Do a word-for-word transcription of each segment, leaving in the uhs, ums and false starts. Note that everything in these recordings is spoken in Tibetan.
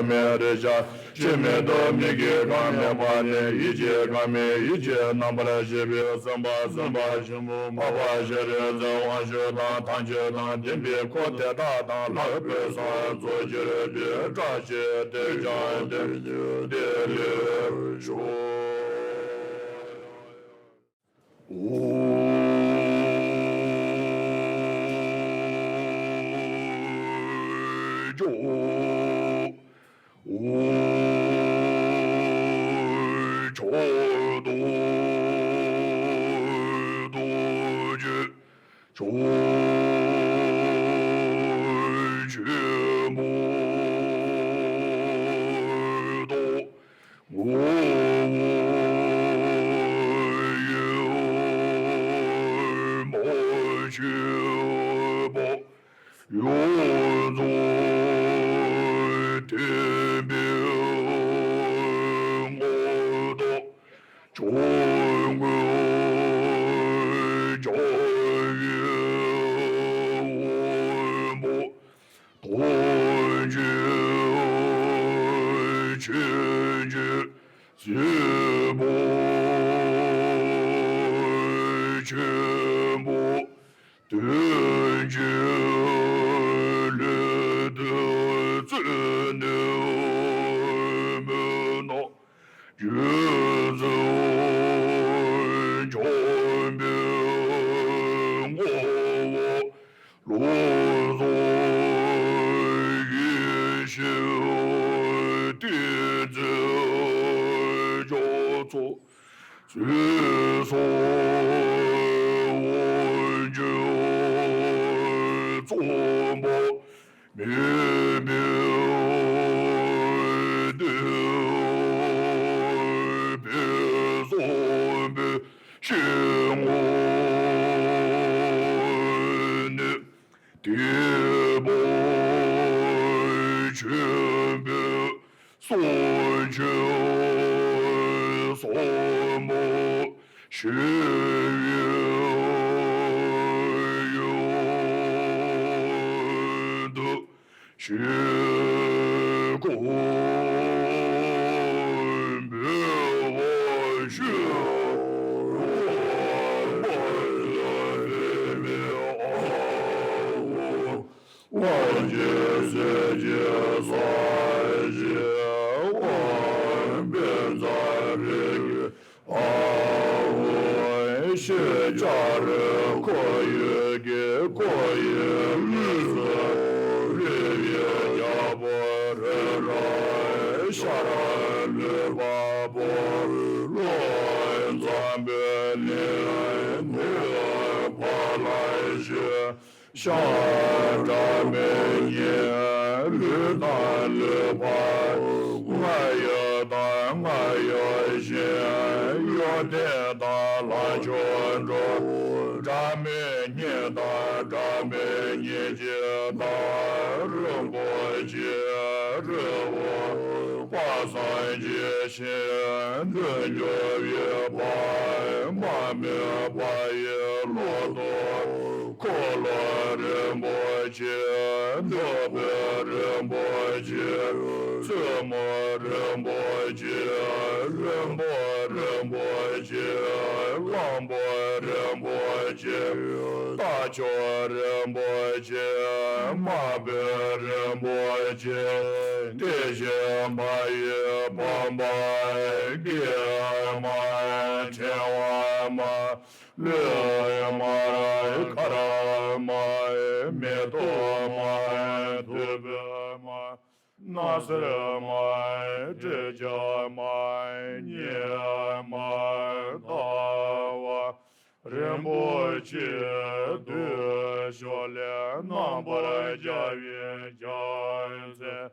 མེད་རེ་ཤ། ཤེས་མེད་དུ་མིག་གིས་གང་མེད་པ་ནི། ཡིད་ཀྱིས་གང་མེད་ཡིད་ཀྱི་རྣམ་པར་ཤེས་པའི་སེམས་དཔའ་སེམས་དཔའ་ཆེན་པོ་འཕགས་པ་སྤྱན་རས་གཟིགས་དབང་ཕྱུག་དང་ཐམས་ཅད་དང་ལྡན་པའི་འཁོར་དེ་དག་དང་ལྷག་པའི་སར་རྫོགས་ཕྱིར་དེ་སྐྲག་བྱེད་དེ་ཀྱང་དེ་ཉིད་དེ་ལས་བྱུང་། ངོ་བོ་ཡེ་མ་ཤེས་པ། ཡོངས་རྫོགས་བདེན་པའི་ངོ་བོ་དང་། ཆོས་མངོན་རྒྱལ་བའི་དབང་པོ། ཐམས་ཅད་མཁྱེན་ཅིང་གཟིགས་པ་ཆེན་པོ། དོན་གྱི་ལུས་དུ་བཙུན་ནས་མོས་ན། རྗེ་བཙུན་འཇམ་པའི་དངོས་པོ། ལུགས་གསུམ་ཡེ་ཤེས་ཏིང་འཛིན་རྒྱ་མཚོ། ཚུལ་གསུམ་དབང་བསྒྱུར་རྩོམ་པ་མེད་པའི་བདེན་པས་གསུངས་པའི་ཤེས་ངོ་ནི། དེ་བས་ཆེན་པོའི་གསུང་ཆོས་ཟབ་མོ་ཞུ་བའི་ཡུལ་དུ་ཞུགས་དགོས་པར་ཞུ། དབང་ཆེན་སྲས་ཀྱི་ས་གཞི་དབང་པོའི་ཛ་རེ་གི་ཨ་ཧོ། ཤེས་བྱ་རུ་ཁོ་ཡོད་ཀྱི་ཁོ་ཡི་ལུས་སུ་རུས་པའི་རྒྱལ་པོ་རི་རབ་ཤར་ལུས་འཕགས་པོ་ལྷོ་འཛམ་བུའི་གླིང་ནས་ནུབ་བ་ལང་སྤྱོད། ཤར་སྒྲ་མི་སྙན་ལུས་དང་ལུས་འཕགས། རྔ་ཡབ་དང་རྔ་ཡབ་གཞན་གཡོ་ལྡན་དང་ལང་ཕྱོགས་འགྲོ། སྒྲ་མི་སྙན་དང་སྒྲ་མི་སྙན་གྱི་བདག་རིན་པོ་ཆེ་རི་བོ་དཔག་བསམ་གྱི་ཞིང་དུ་འཇོ་བའི་པདྨ་འབེབས་པ་ཡི་ལོ་ཏོག་འཁོར་ལོ་རིན་པོ་ཆེ། འདོད་པའི་རིན་པོ་ཆེ། བཙུན་མོ་རིན་པོ་ཆེ། བློན་པོ་རིན་པོ་ཆེ། གླང་པོ་རིན་པོ་ཆེ། རྟ་མཆོག་རིན་པོ་ཆེ། དམག་དཔོན་རིན་པོ་ཆེ། དེ་བཞིན་མ་ཡི་བུམ་པ་སྐྱེས་མ་ཕྲེང་བ་མ། ལུས་མ་མཁར་མ། མེ་ཏོག་མ། དུད་འགྲོ་མ། སྣ་ཚོགས་མ། སྤྲིན་ཆེན་མ། གཉེར་མ། ཟླ་བ་རིན་པོ་ཆེ། བདུད་ཕྱོགས་ལས་རྣམ་པར་རྒྱལ་བའི་རྒྱལ་མཚན།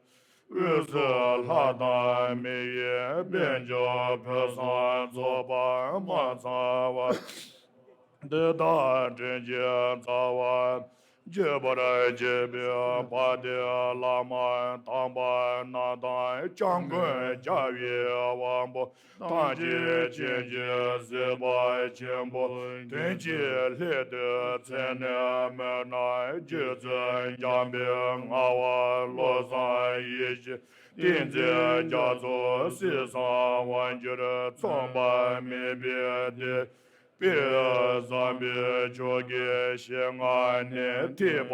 དབུས་སུ་ལྷ་དང་མི་ཡི་དཔལ་འབྱོར་ཕུན་སུམ་ཚོགས་པ་མ་ཚང་བ། འདི་དག་དྲིན་ཅན་རྩ་བ་ བརྗོད་པར་བྱེད་པའི་བ་དན་བླ་མ་དམ་པ་རྣམས་དང་། སྐྱབས་མགོན་རྒྱལ་བའི་དབང་པོ་ཐམས་ཅད་མཁྱེན་ཅིང་གཟིགས་པ་ཆེན་པོ་དོན་གྱི་སླད་དུ། མཚན་ནས་སྨོས་ན་རྗེ་བཙུན་འཇམ་དཔལ་ངག་དབང་བློ་བཟང་ཡེ་ཤེས། ཏིང་འཛིན་རྒྱ་མཚོ་གསེར་ཟངས་དབང་གྱུར་མཚུངས་པ་མེད་པའི་གདེང་། དཔལ་བཟང་པོའི་ཆོས་ཀྱི་ཞལ་སྔ་ནས། ཐེག་པ་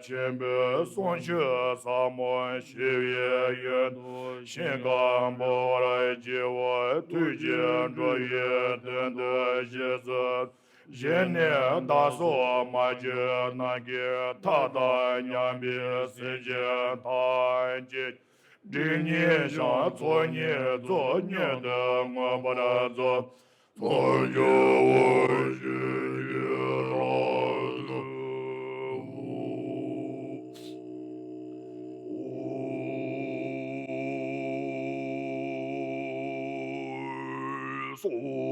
ཆེན་པོའི་གསུང་ཆོས་ཟབ་མོ་ཞུ་བའི་ཡོན་དུ། ཞིང་ཁམས་འབུལ་བར་བགྱིའོ། ཐུགས་རྗེས་འགྲོ་བའི་དོན་དུ་གཤེགས་སོ། ཞལ་ནས་བདག་སོགས་མ་བྱོན་ནམ་མཁའི་མཐའ་དང་མཉམ་པའི་སེམས་ཅན་ཐམས་ཅད། སྒྲིབ་གཉིས་བྱང་ཚོགས་གཉིས་རྫོགས། མངོན་དུ་མངོན་པར་རྫོགས། ཐམས་ཅད་དབང་ཞིང་གི་རང་དུ། སོ།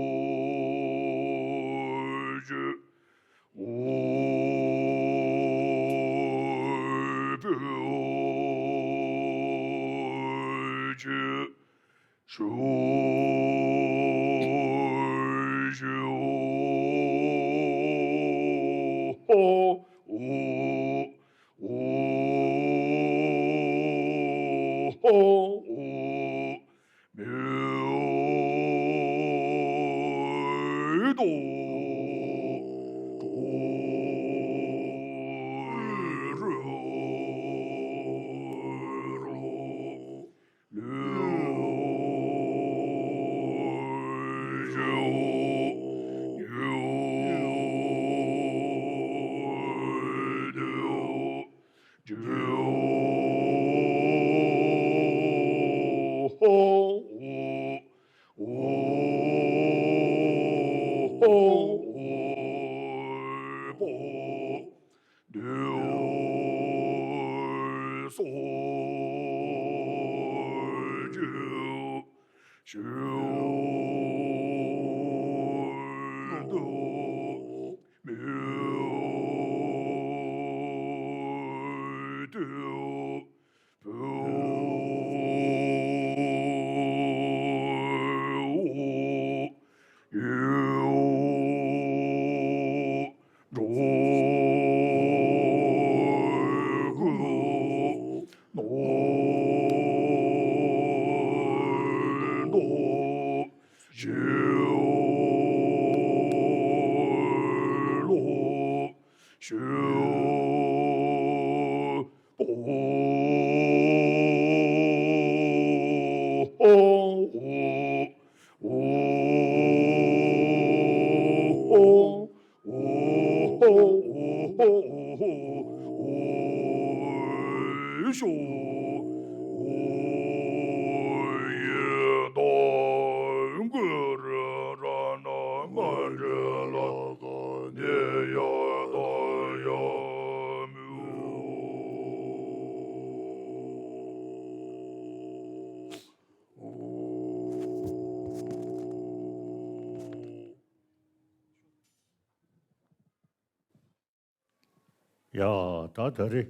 ཡ། ད་ད་རེས་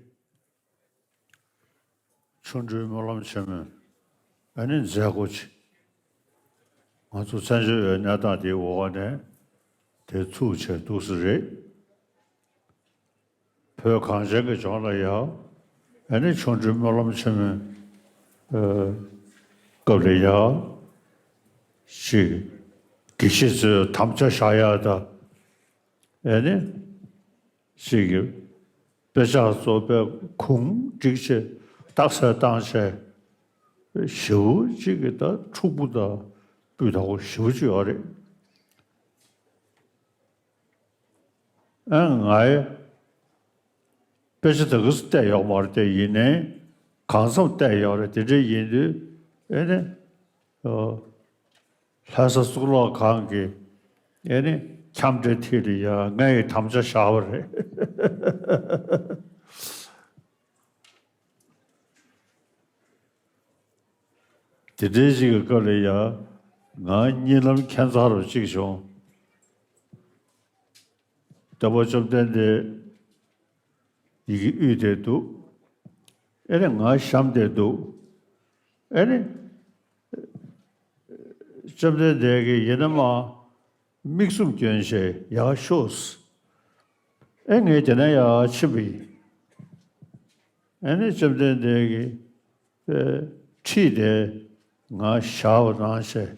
ཆོ་འཕྲུལ་སྨོན་ལམ་ཆེན་མོའི་ཨ་ནི་མཛད་སྒོ་ཆེ། ང་ཚོ་བཙན་བྱོལ་བའི་གནས་སྟངས་དེའི་འོག་ནས་དེ་ཚུགས་ཆེ་འདུག་སེ་རེད། བོད་གངས་ཅན་གྱི་ལྗོངས་ལ་ཡང་ཨ་ནི་ཆོ་འཕྲུལ་སྨོན་ལམ་ཆེན་མོའི་ཨ་སྐབས་ལ་ཡང་ཞིག་དགེ་བཤེས་ཚོས་དམ་བཅའ་བཞག་ཡག་དང་། ཨེ་ནི། ཞིག་གི་དཔེ་ཆ་སོགས་པའི་གུང་བསྒྲིགས་བྱས་རྟགས་གསལ་བཏང་བྱས་ཞེ་པོ་ཅིག་གི་ད་འཁྲུག་པོ་དང་སྤུས་དག་པོ་ཞེ་པོ་ཅིག་ཡོད་རེད། ཨ་ང་ཡི་དཔེ་ཆ་ད་ག་སུ་བལྟས་ཡོད་མ་རེད་དེ། ཡིན་ནའི་གང་འཚམ་བལྟས་ཡོད་རེད། དེ་འདྲ་ཡིན་དུས་ཨེ་ནི། ཨོ། ལྷ་ས་གཙུག་ལག་ཁང་གི་ཨེ་ནི་ཁྱམས་བསྒྲལ་ཐིག་ལ་ཡ་ངས་དམ་བཅའ་བཞག་པ་རེད། དེ་འདྲའི་ཞིག་གི་སྐབས་ལ་ཡ་ང་གཉིད་ལམ་ཁྱད་མཚར་བ་གཅིག་བྱུང་། སྟོན་པ་བཅོམ་ལྡན་འདས་ ཡི་གེ་དབུས་དེར་འདུག་ཨེ་ནི་ང་གཤམ་དེར་འདུག་ཨེ་ནི། བཅོམ་ལྡན་འདས་ཀྱིས་ཡིན་ན་མ། མིག་བཙུམ་གྱོན་བྱས་ཡར་ཤོག་ཨེ་ངས་དེ་ན་ཡར་ཕྱིན་པ་ཡིན། ཨེ་ནི་བཅོམ་ལྡན་འདས་ཀྱིས་པའི་ཁྲིད་དེ་ང་བཞག་པ་གནང་བྱས།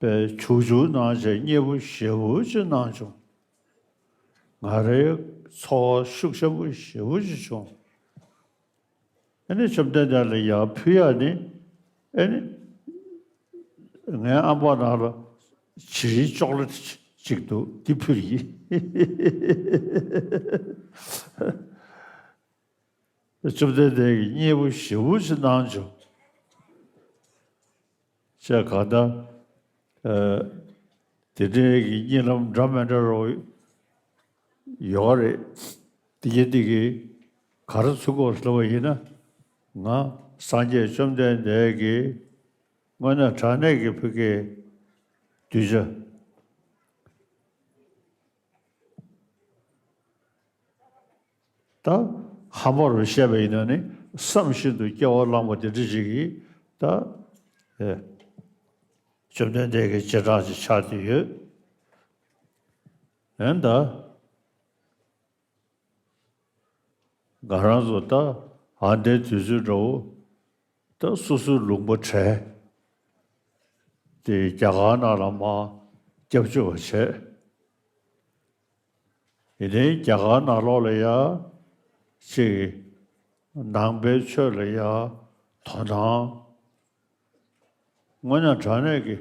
པའི་བྱུག་བྱུག་གནང་བྱས་མཉེས་པོ་ཞེ་པོ་ཅིག་གནང་བྱུང་། ང་རའི་ཚོར་བ་ཤུགས་ཆེན་པོ་ཞེ་པོ་ཅིག་བྱུང་། ཨ་ནི་བཅོམ་ལྡན་འདས་ལ་ཡར་ཕུལ་ཡག་ནི། ཨ་ནི་ངའི་ཨམ་ཕོག་ནང་ལ་བྱི་རིལ་ཅོག་ལེ་ཊི་ཅིག་འདུག་འདི་ཕུལ་ཡིན། བཅོམ་ལྡན་འདས་ཀྱིས་མཉེས་པོ་ཞེ་པོ་ཅིག་གནང་བྱུང་། ཅེས་གང་ལྟར། ཨ། དེ་འདྲའི་གི་གཉིད་ལམ་འདྲ་མི་འདྲ་རུ་ཡོད་རེད། དེ་གི་དེ་གི་ག་རེ་ཚུགས་དགོས་ལབ་པ་ཡིན་ན། ང་སངས་རྒྱས་བཅོམ་ལྡན་འདས་ཀྱིས་དངོས་གནས་དྲང་གནས་ཀྱི་ཕ་གིའི་གདུལ་བྱ། ད་ཧམ་པ་རུ་བཤད་པ་ཡིན་ན་ནི་བསམ་བཞིན་དུ་སྐྱེ་བ་བླངས་པ་དེ་འདྲ་ཞིག་གིས་ད། ཨེ། བཅོམ་ལྡན་འདས་ཀྱི་བྱེ་བྲག་ཅིག་ཆགས་ཏེ་ཡོད། ཨེ་ད། ང་རང་ཚོ་ད་ཨ་འདའི་དུས་ཚོད་འདྲ་བོ་ད་སོ་སོའི་ལུང་པ་བྲལ་ཏེ་རྒྱ་གར་ནང་ལ་མར་སྐྱབས་བཅོལ་བ་བྱས། ཡིན་ནའི་རྒྱ་གར་ནང་ལོགས་ལ་ཡ་ཅིག་ནང་པའི་ཆོས་ལ་ཡ་དོ་སྣང་དངོས་གནས་དྲང་གནས་ཀྱི་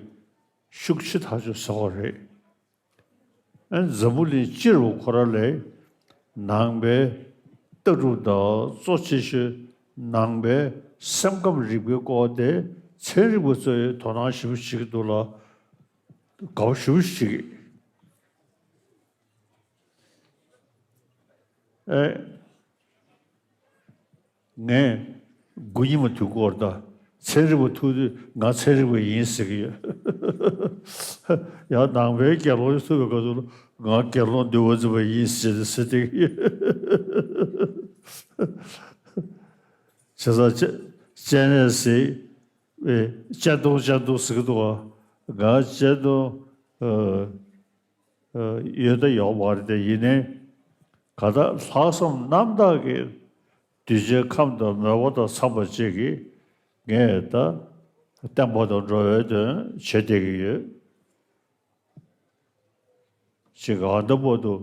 ཤུགས་ཆེ་ཐག་ཆོད་ཟེར་བ་རེད། ཨ་ནི་འཛམ་བུ་གླིང་སྤྱི་རུ་ཁོ་ར་ལས་ནང་པའི་ལྟ་གྲུབ་དང་གཙོ་ཆེ་ཤོས་ནང་པའི་སེམས་ཁམས་རིག་པའི་སྐོར་དེ་ཚན་རིག་པ་ཚོས་དོ་སྣང་ཞེ་པོ་བྱེད་ཀྱི་འདུག་ལ། དགའ་པོ་ཞེ་པོ་བྱེད་ཀྱི། ཨེ། ངས་དགུ་ཉི་མ་དུས་འཁོར་དང་ཚན་རིག་པ་ཐུག་དུས་ང་ཚན་རིག་པ་ཡིན་ཟེར་གྱི་ཡོད། ཡང་ནང་པའི་དགེ་སློང་ཞིག་ཐུག་པའི་སྐབས་སུ་ང་དགེ་སློང་འདུལ་བ་འཛིན་པ་ཡིན་ཟེར་ཟེར་བསྡད་ཀྱི་ཡོད། བྱས་ཙང་སྤྱན་རས་གཟིགས་ཨེ་སྤྱན་སྟོང་སྤྱན་སྟོང་ཟེར་གྱི་འདུག་ག་ང་སྤྱན་སྟོང་ཨ། ཡོད་ད་ཡོད་མ་རེད་དེ། ཡིན་ནའི་ག་ད་ལྷག་བསམ་རྣམ་དག་གིས་གདུལ་བྱའི་ཁམས་དང་མོས་པ་དང་འཚམས་པ་ཅིག་གིས་ངས་ད་བསྟན་པ་དང་འགྲོ་བའི་དོན་བྱེད་བསྡད་ཀྱི་ཡོད། ཅིག་ཨ་འདི་བར་དུ་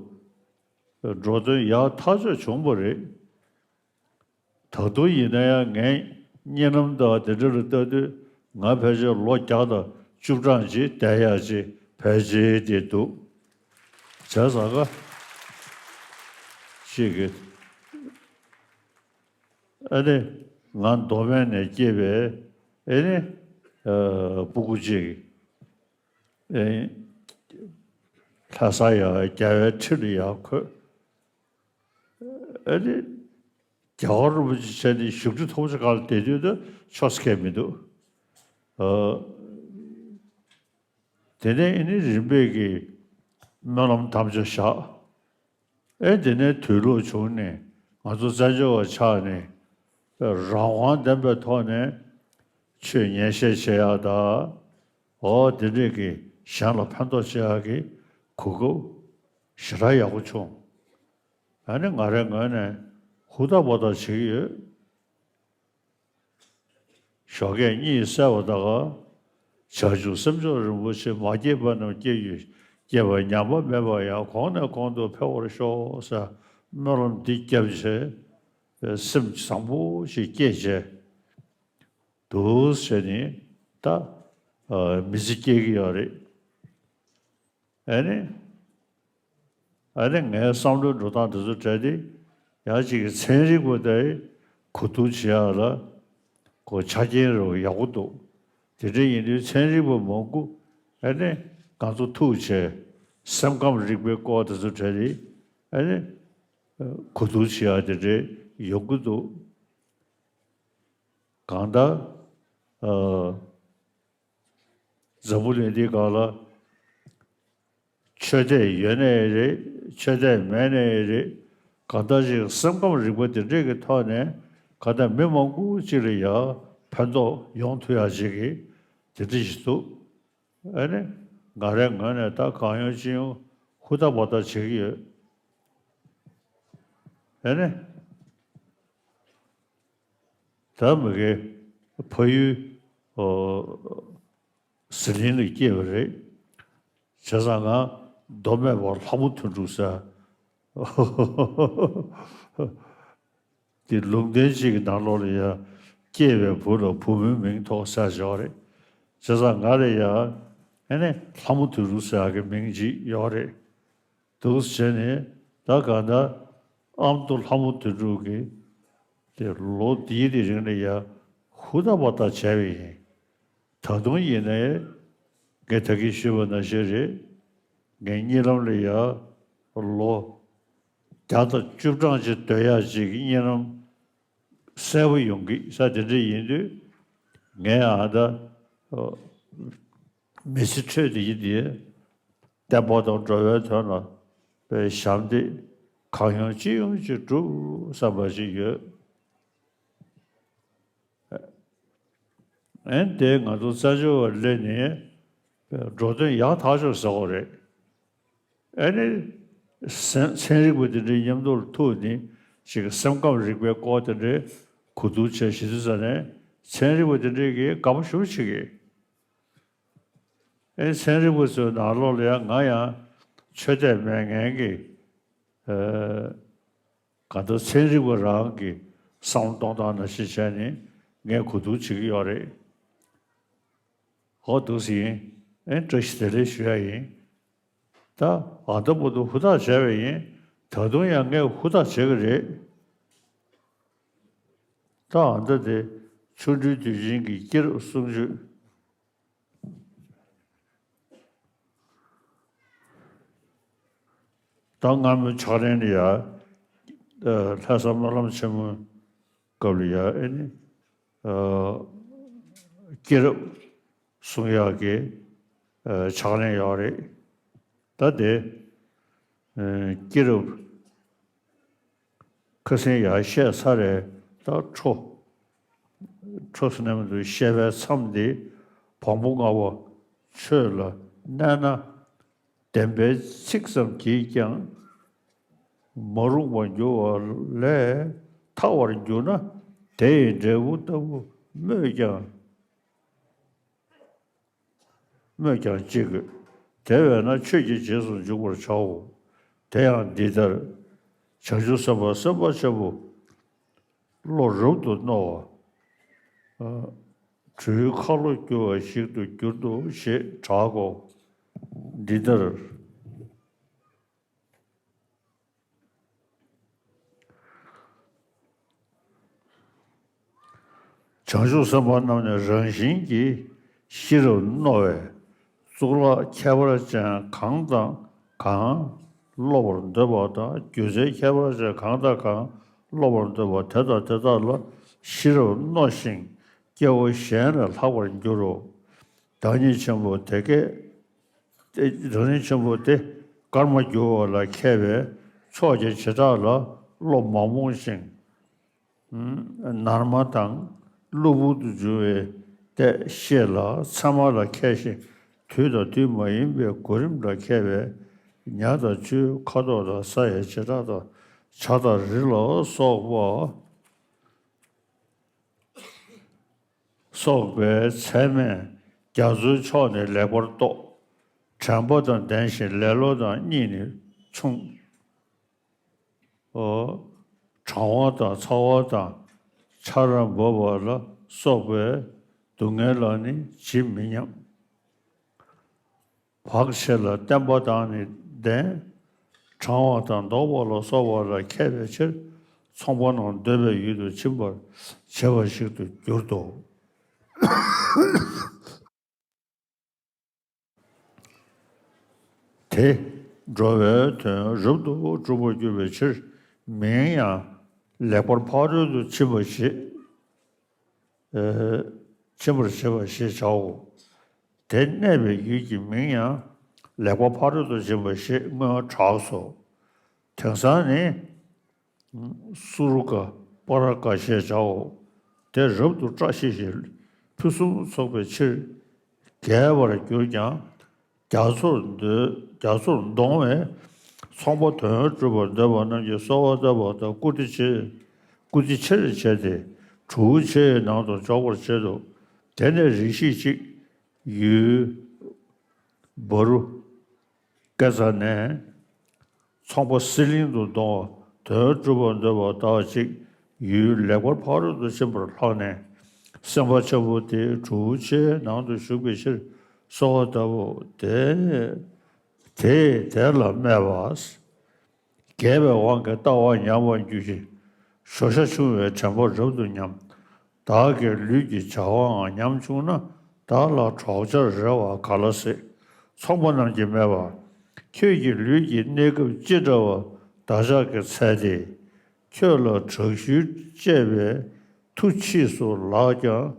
འགྲོ་དོན་ཡག་ཐག་ཆོད་བྱུང་བ་རེད། ད་དུང་ཡིན་ན་ཡང་ངའི་གཉིད་ལམ་དང་དེ་འདྲ་ལ་ལྟ་དུས་ང་ཕལ་ཆེར་ལོ་བརྒྱ་དང་བཅུ་གྲངས་ཅིག་བསྡད་ཡག་ཅིག་ཕལ་ཆེར་དེ་འདུག་བྱས་ཙང་ཀ་ཅིག་གི་ཨ་ནི་ང་མདོ་སྨད་ནས་སྐྱེས་པའི་ཨ་ནི་ཨ་སྤུ་གུ་ཅིག་ཨ་ལྷ་ས་ཡ་རྒྱལ་བའི་ཁྲི་ལ་ཡར་འཁོད། ཨ་ནི་རྒྱལ་བ་རིན་པོ་ཆེ་བྱས་ནས་བཞུགས་ཁྲི་མཐོ་པོ་ཅིག་སྒང་ལ་བསྡད་དུས་ད་ཕྱོགས་སུ་ཁེལ་མི་འདུག་ཨ། དེ་ནས་ཨ་ནི་རིམ་པས་ཀྱིས་སྨོན་ལམ་དམ་བཅའ་བཞག་ཨེ་དེ་ནས་དུས་ལོག་བྱུང་ནས་ང་ཚོ་བཙན་བྱོལ་བ་ཆགས་ནས་རང་དབང་ལྡན་པའི་ཐོག་ནས་ཆོས་ཉན་བཤད་བྱེད་ཡག་དང་། འོ་དེ་འདྲས་ཀྱི་གཞན་ལ་ཕན་ཐོགས་བྱེད་ཡག་གི་གོ་སྐབས་ཞེ་དྲག་ཡག་པོ་བྱུང་། ཨ་ནི་ང་རའི་ངོས་ནས་ཧུར་ཐག་འབད་ཐག་བྱེད་ཀྱི་ཡོད། ཞོགས་ཀས་གཉིད་སད་པ་དང་། བྱང་ཆུབ་སེམས་མཆོག་རིན་པོ་ཆེ། མ་སྐྱེས་པ་རྣམས་སྐྱེ་གྱུར་ཅིག་སྐྱེས་པ་ཉམས་པ་མེད་པར་ཡང་། གོང་ནས་གོང་དུ་འཕེལ་བར་ཤོག་ཟེར་སྨོན་ལམ་འདི་བརྒྱབ་བྱས། སེམས་བཟང་པོ་ཞིག་སྐྱེས་བྱས། འདུག་ཟེར་ནས་ད་མི་ཚེ་སྐྱེལ་གྱི་ཡོད་རེད། ཨ་ནི། ཨ་ནི་ངའི་བསམ་བློའི་འགྲོ་སྟངས་དེ་ཚོ་བྲལ་ཏེ། ཡང་གཅིག་གི་ཚན་རིག་པ་དེ་གོ་བསྡུར་བྱེད་ཡག་ལ་ཁོ་ཆ་རྐྱེན་རུ་ཡག་པོ་འདུག་དེ་འདྲ་ཡིན་དུས་ཚན་རིག་པ་མང་པོ་ཨ་ནི་ང་ཚོ་ཐུག་བྱས་སེམས་ཁམས་རིག་པའི་སྐོར་དེ་ཚོ་བྲལ་ཏེ་ཨ་ནི་གོ་བསྡུར་བྱེད་ཡག་དེ་འདྲ་ཡོང་གི་འདུག་གང་ལྟར། ཨ། འཛམ་བུ་གླིང་འདིའི་སྒང་ལ་ཆོས་དད་ཡོད་ནའི་རེད། ཆོས་དད་མེད་ནའི་རེད། གང་ལྟར་ཅིག་སེམས་ཁམས་རིག་པ་དེ་འདྲས་ཀྱི་ཐོག་ནས་གང་ལྟར་མི་མང་པོ་ཅིག་ལ་ཡང་ཕན་ཐོགས་ཡོང་ཐུབ་ཡག་ཅིག་གི་དེ་འདྲ་ཞིག་འདུག་ཨ་ནི་ང་རའི་ངོས་ནས་ད་གང་ཡོང་ཅི་ཡོང་ཧུར་ཐག་འབད་ཐག་བྱེད་ཀྱི་ཡོད། ཨ་ནི་ད་མི་དགེ་ཕ་ཡུལ་ཨོ་ཟི་ལིང་ལ་སྐྱེས་པ་རེད། བྱས་ཙང་ང་མདོ་སྨད་པ་ལྷ་མོ་དོན་གྲུབ་ཟེར། དེ་ལུང་བསྟན་གཅིག་གི་ནང་ལོགས་ལ་ཡང་སྐྱེས་པའི་བུ་ལ་བུ་མོའི་མིང་ཐོགས་ཟེར་བྱས་པ་རེད། བྱས་ཙང་ང་ལ་ཡང་ཨ་ནི་ལྷ་མོ་དོན་གྲུབ་ཟེར་ཡག་གི་མིང་ཅིག་ཡོད་རེད། འདུག་སེ་བྱས་ནས་ད་གང་ལྟར་ཨ་མདོ་ལྷ་མོ་དོན་གྲུབ་ཀྱིས་དེ་ལོ་འདིའི་དེ་རིང་ལ་ཡང་ཧུར་ཐག་འབད་ཐག་བྱས་པ་ཡིན། ད་དུང་ཡིན་ནའི་ངས་ད་གིན་ཞུས་པ་ནང་བཞིན་རེད། ངའི་གཉིད་ལམ་ལ་ཡང་ལོ་བརྒྱ་དང་བཅུ་གྲངས་ཅིག་སྡོད་ཡག་ཅིག་གི་གཉིད་ལམ་གསལ་པོ་ཡོང་གི་ས་དེ་འདྲ་ཡིན་དུས། ངས་ཨ་ད་མི་ཚེ་འཕྲོད་དེ་ཡིན་དེ། བསྟན་པ་དང་འགྲོ་བའི་དོན་ལ་དཔེ་ཞབས་འདེགས་གང་ཡོང་ཅི་ཡོང་ཅིག་སྒྲུབ་བསམ་པ་ཞིག་ཡོད། ཨན་དེ་ང་ཚོ་བཙན་བྱོལ་བ་སླེབས་ནས་འགྲོ་དོན་ཡག་ཐག་ཆོད་ཟེར་བ་རེད། ཨ་ནི་ཚན་རིག་པ་དེ་འདྲའི་མཉམ་དུ་ཐུག་ནས་ཅིག་སེམས་ཁམས་རིག་པའི་སྐོར་དེ་འདྲའི་གོ་བསྡུར་བྱས་ཞུ་དུས་ཙ་ནས་ཚན་རིག་པ་དེ་འདྲས་ཀྱིས་དགའ་པོ་ཞེ་པོ་བྱེད་ཀྱི། ཨེ་ཚན་རིག་པ་ཚོའི་ནང་ལོགས་ལ་ཡང་ང་ཡང་ཆོས་དད་མེད་མཁན་གྱི་ཨེ་གང་ལྟར་ཚན་རིག་པ་རང་གི་བསམ་བློ་གཏོང་སྟངས་ནང་བཞིན་བྱས་ནས་ངས་གོ་བསྡུར་བྱེད་ཀྱི་ཡོད་རེད། ཧོ་འདུག་སེ་ཡིན། ཨེ་བཀྲ་ཤིས་བདེ་ལེགས་ཞུ་ཡ་ཡིན། ད་ཨ་མདའ་པོ་ཏོ་ཧུར་ཐག་བྱས་པ་ཡིན། ད་དུང་ཡང་ངས་ཧུར་ཐག་བྱེད་ཀྱི་རེད། ད་ཨ་མདའ་དེ་ཆོ་འཕྲུལ་དུས་ཆེན་གྱི་སྐྱེས་རབས་གསུང་ཆོས། ད་སྔ་མོའི་ཕྱག་ལེན་ལ་ཡ། ལྷ་ས་སྨོན་ལམ་ཆེན་མོའི་སྐབས་ལ་ཡ་ཨེ་ནི། སྐྱེས་རབས་གསུང་ཡག་གི་ཕྱག་ལེན་ཡོད་རེད། ད་དེ་སྐྱེས་རབས། ཁ་སང་ཡར་བཤད་ཚར་རེད། ད་འཕྲོ། འཕྲོ་ཟེར་ན་མི་འདུག་བཤད་པའི་མཚམས་འདི་བམ་པོ་ལྔ་པ་ཆོས་ལ་གནས་ན། བདེན་པའི་ཚིག་ཙམ་གྱིས་ཀྱང་། མ་རུངས་པར་འགྱུར་བ་ལས། ཐར་བར་འགྱུར་ན་དེ་ཡི་འབྲས་བུ་ལྟ་བུ་སྨོས་ཀྱང་། སྨོས་ཀྱང་ཅི་དགོས། དེ་བས་ན་ཆོས་ཀྱི་རྗེས་སུ་འཇུག་པར་བྱའོ། དེ་ཡང་འདི་ལྟར། བྱང་ཆུབ་སེམས་དཔའ་སེམས་དཔའ་ཆེན་པོ། བློ་རབ་ཏུ་རྣོ་བ། གྲུའི་ཁ་ལོ་བསྒྱུར་བ་ཞིག་ཏུ་གྱུར་ཏོ་ཞེས་གྲག་གོ། འདི་ལྟར། བྱང་ཆུབ་སེམས་དཔའ་རྣམས་ནི་རང་བཞིན་གྱིས་ཤེས་རབ་རྣོ་བས་གཙུག་ལག་ཁྱད་པར་ཅན་གང་དང་གང་སློབ་པར་འདོད་པ་དང་། སྒྱུ་རྩལ་ཁྱད་པར་ཅན་གང་དང་གང་སློབ་པར་འདོད་པ་དེ་དང་དེ་དག་ལ་ཤེས་རབ་རྣོ་ཞིང་སྐྱེ་བོ་གཞན་ལས་ལྷག་པར་འགྱུར་རོ། བདག་ཉིད་ཆེན་པོ་དེ་སྐད། བདག་ཉིད་ཆེན་པོ་དེ་སྐར་མ་རྒྱུ་བ་ལ་མཁས་པས་ཕྱོགས་ཀྱི་བྱེ་བྲག་ལ་བློ་མ་རྨོངས་ཤིང་། ནར་མ་དང་གློ་བུར་དུ་འབྱུང་བའི་ལྟས་ཤེས་ལ། མཚན་མ་ལ་མཁས་ཤིང་དུས་དང་དུས་མ་ཡིན་པའི་གོ་རིམ་ལ་མཁས་པས་ཉ་དང་བཅུའི་ཁ་དོག་དང་ས་ཡི་བྱེ་བྲག་དང་བྱ་དང་རི་ལ་སོགས་པ། སོགས་པའི་ཚད་མས་རྒྱ་མཚོའི་ཕྱོགས་ནི་ལེགས་པར་རྟོགས། དྲན་པ་དང་ལྡན་ཞིང་ལེ་ལོ་དང་གཉིད་ནི་ཆུང་། གྲང་བ་དང་ཚ་བ་དང་ཆར་འབབ་པ་ལ་སོགས་པའི་སྡུག་བསྔལ་ལ་ནི་ཇི་མི་སྙམ། བག་ཕྱེ་ལ་བརྟན་པ་དང་ནི་ལྡན། གྲང་བ་དང་ལྡོག་པ་ལ་སོགས་པ་ལ་མཁས་པའི་ཕྱིར། ཚོང་པ་རྣམས་འདོད་པའི་ཡུལ་དུ་ཕྱིན་པར་བྱེད་པ་ཞིག་ཏུ་གྱུར་ཏོ། དེ་འགྲོ་བའི་དོན་རབ་ཏུ་གྲུབ་པར་གྱུར་པའི་ཕྱིར། མིང་ཡང་ལེགས་པར་ཕ་རོལ་ཏུ་ཕྱིན་པ་ཞེས། ཕྱིན་པར་བྱེད་པ་ཞེས་བྱའོ། དེ་གནས་པའི་ཡུལ་གྱི་མིང་ཡང་ལེགས་པར་ཕ་རོལ་ཏུ་ཕྱིན་པ་ཞེས་སྔོན་གྲགས་སོ། དེང་སང་ནི་ སུ་རུ་ཀ་པ་ར་ཀ་ཞེས་བྱའོ། དེ་རབ་ཏུ་བཀྲ་ཤིས་ཤིང་ཕུན་སུམ་ཚོགས་པའི་ཕྱིར། རྒྱས་པར་གྱུར་ཀྱང་། རྒྱ་མཚོར་འདོད། རྒྱ་མཚོར་འདོང་བས་ཚོང་པ་དོན་གྲུབ་པར་འདོད་པ་རྣམས་ཀྱིས་གསོལ་བ་བཏབ་པ་དང་བཀུར་སྟི་ཆེ། བཀུར་སྟི་ཆེར་བྱས་ཏེ་གྲུ་བོ་ཆེའི་ནང་དུ་འཇོག་པར་བྱེད་དོ། དེ་ནས་རིགས་ཤིག་ཅིག་ཡུལ་བ་རུ་ཀ་ཙ་ནས་ཚོང་པ་གསེར་གླིང་དུ་འདོང་བ་དོན་གྲུབ་པར་འདོད་པ་དག་ཅིག་ཡུལ་ལེགས་པར་ཕ་རོལ་ཏུ་ཕྱིན་པར་ལྷགས་ནས། སེམས་དཔའ་ཆེན་པོ་དེ་གྲུ་བོ་ཆེའི་ནང་དུ་ཞུགས་པའི་ཕྱིར་གསོལ་བ་བཏབ་བོ། དེ་དེས་དེ་ལ་སྨྲས་པ། རྒྱས་པའི་དབང་གིས་ལྟ་བ་ཉམས་པར་འགྱུར་ཞིང་། ཞོ་ཤ་ཆུང་བའི་དྲན་པ་རབ་ཏུ་ཉམས། བདག་གི་ལུས་ཀྱི་བྱ་བའང་ཉམས་བྱུང་ན། བདག་ལ་གྲོགས་བྱར་རེ་བ་ག་ལ་སྲིད། ཚོང་པ་རྣམས་ཀྱིས་སྨྲས་པ། ཁྱོད་ཀྱི་ལུས་ཀྱི་གནས་སྐབས་ཅི་འདྲ་བ་བདག་ཅག་གིས་འཚལ་ཏེ། ཁྱོད་ལ་དྲག་ཤུལ་བཅས་པའི་མཐུ་ཕྱིས་སུ་ལགས་ཀྱང་།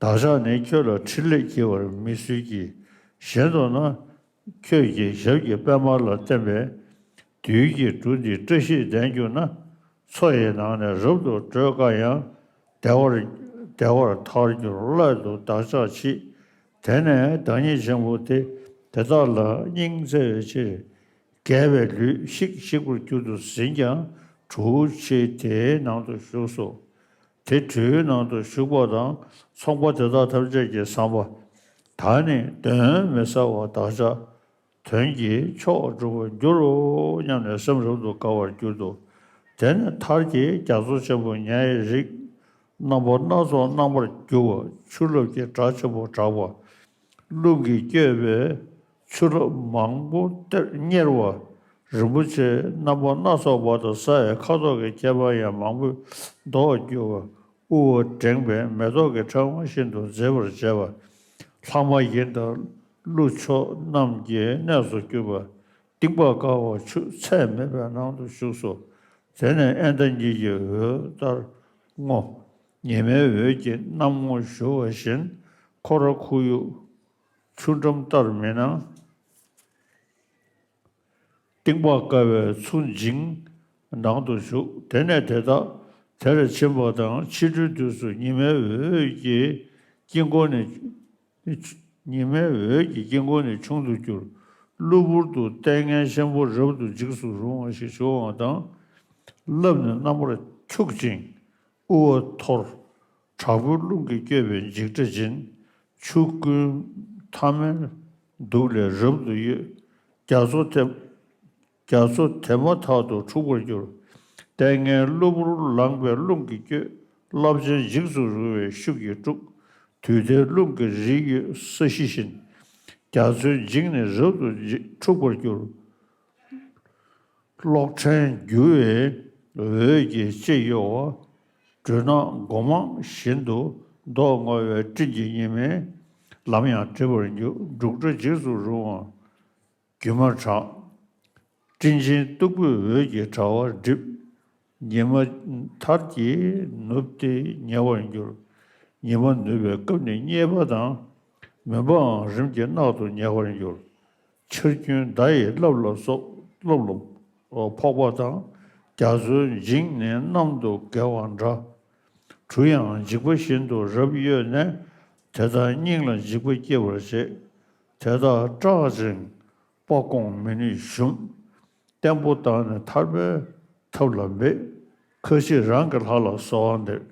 བདག་ཅག་ནི་ཁྱོད་ལ་འཕྲིན་ལས་འཁྱེར་བར་མི་གསོལ་གྱི། གཞན་དུ་ན་ཁྱོད་ཀྱི་ཞབས་ཀྱི་པདྨ་ལ་བརྟེན་པའི་བདུད་ཀྱི་གྲུ་འདིས་བཀྲ་ཤིས་ལྡན་གྱུར་ན། མཚོ་ཡི་ནང་ནས་རབ་ཏུ་བགྲོད་དཀའ་ཡང་། བདེ་བར་བདེ་བར་ཐར་རྒྱུར་སླད་དུ་བདག་ཅག་མཆིས། དེ་ནས་བདག་ཉིད་ཆེན་པོ་དེ་དེ་དག་ལ་སྙིང་བརྩེ་བའི་ཕྱིར། རྒས་པའི་ལུས་ཤིག་ཤིག་པར་གྱུར་དུ་ཟིན་ཀྱང་གྲུ་བོ་ཆེ་དེའི་ནང་དུ་ཞུགས་སོ། དེ་གྲུའི་ནང་དུ་ཞུགས་པ་དང་ཚོང་པ་དེ་དག་ཐམས་ཅད་ཀྱིས་བསམ་པ། ད་ནི་གདོན་མི་ཟ་བར་བདག་ཅག་དོན་གྱི་མཆོག་འགྲུབ་པར་འགྱུར་རོ་སྙམ་ནས་སེམས་རབ་ཏུ་དགའ་བར་གྱུར་ཏོ། དེ་ནས་མཐར་གྱིས་རྒྱ་མཚོ་ཆེན་པོ་ཉའི་རིགས། རྣམ་པ་སྣ་ཚོགས་སྣང་བར་གྱུར་པ། ཆུ་རླབས་ཀྱི་སྒྲ་ཆེན་པོ་གྲགས་པ། རླུང་གིས་བསྐྱོད་པའི་ཆུ་རླབས་མང་པོ་གཏེར་གཉེར་བ། རིན་པོ་ཆེ་རྣམ་པ་སྣ་ཚོགས་པ་དང་ས་ཡི་ཁ་དོག་གི་ཁྱད་པར་ཡང་མང་པོས་མདོག་གྱུར་པ། དབུ་བ་བསྒྲེངས་པས་མེ་ཏོག་གི་ཕྲེང་བ་བཞིན་དུ་མཛེས་པར་བྱས་པ། ལྷག་མ་ཡི་དྭགས་ཀླུ་མཆོག་རྣམས་ཀྱི་གནས་སུ་གྱུར་པ། གཏིང་དཔག་དཀའ་བ་ཆུ་ཚད་མེད་པའི་ནང་དུ་ཞུགས་སོ། དེ་ནས་ཨེ་ནྡྷ་ཉིད་ཀྱི་འོད་ལྟར་སྔོ། ཉི་མའི་འོད་ཀྱི་གནམ་ངོ་བཞུ་བ་བཞིན། ཁོ་ར་ཁོར་ཡུག་ཆུ་འགྲམ་ལྟར་མི་སྣང་། གཏིང་དཔག་དཀའ་བའི་མཚོ་འཇིང་ནང་དུ་ཞུགས། དེ་ནས་དེ་དག་དེར་ཕྱིན་པ་དང་། ཕྱི་དྲོའི་དུས་སུ་ཉི་མའི་འོད་ཀྱི་དཀྱིལ་འཁོར་ནས། ཉི་མའི་འོད་ཀྱི་དཀྱིལ་འཁོར་ནི་ཆུང་དུ་གྱུར། གློ་བུར་དུ་ལྟས་ངན་ཆེན་པོ་རབ་ཏུ་འཇིགས་སུ་རུང་བ་ཞིག་བྱུང་བ་དང་། རླབས་ནི་རྣམ་པར་འཁྱུག་ཅིང་དབུ་བ་འཐོར། དྲག་པོའི་རླུང་གིས་བསྐྱོད་པའི་འཇིགས་སྒྲ་འབྱིན། ཆུ་ཀུན་ཐ་མལ་དུག་ལས་རབ་ཏུ་གཡོས། རྒྱ་མཚོ་དེ། རྒྱ་མཚོ་དེ་མ་ཐག་ཏུ་འཁྲུགས་པར་གྱུར། ལྟས་ངན་གློ་བུར་ལངས་པའི་རླུང་གིས་བསྐྱོད། རླབས་ཆེན་འཇིགས་སུ་རུང་བའི་ཤུགས་ཀྱིས་དཀྲུགས། དུས་མཐའི་རླུང་གི་རིགས་ཡོད་ས་གཞི་བཞིན། རྒྱ་མཚོའི་འཇིང་ནི་རབ་ཏུ་འཁྲུགས་པར་གྱུར། གློག་ཕྲེང་རྒྱུ་བའི་འོད་ཀྱིས་ལྕེ་གཡོ་བ། སྦྲུལ་ནག་མགོ་མང་བཞིན་དུ་མདོག་སྔོ་བའི་སྤྲིན་གྱི་ཉི་མས་ལམ་ཡང་བསྒྲིབས་པར་འགྱུར། འབྲུག་སྒྲ་འཇིགས་སུ་རུང་བ། རྒྱུད་མ་གྲགས། སྤྲིན་ཆེན་སྟུག་པོའི་འོད་ཀྱིས་དྲ་བ་བསྒྲིབས། ཉི་མ་མཐར་གྱིས་ནུབ་སྟེ་ཉེ་བར་འགྱུར། ཉི་མ་ནུབ་པའི་སྐབས་ནི་བསྙེལ་བ་དང་། མུན་པའང་རིམ་གྱིས་རྣག་ཏུ་ཉེ་བར་འགྱུར། ཆར་རྒྱུན་མདའ་ཡི་རླབས་ལ་སོགས་རླབས་ལ་ཕོག་པ་དང་། རྒྱ་མཚོའི་འཇིང་ནི་གནམ་དུ་བརྒལ་བ་འདྲ། གྲུ་ཡང་འཇིགས་པ་བཞིན་དུ་རབ་གཡོས་ནས། དེ་དག་སྙིང་ལ་འཇིགས་པ་སྐྱེ་བར་བྱེད། དེ་དག་སྐྲག་ཅིང་དཔའ་བཀོང་མི་ནུས་ཞུམ། བརྟན་པོ་བཏང་ནས་ཐར་པའི་ཐབས་ལ་འབད། ཁ་ཅིག་རང་གི་ལྷ་ལ་གསོལ་བ་འདེབས།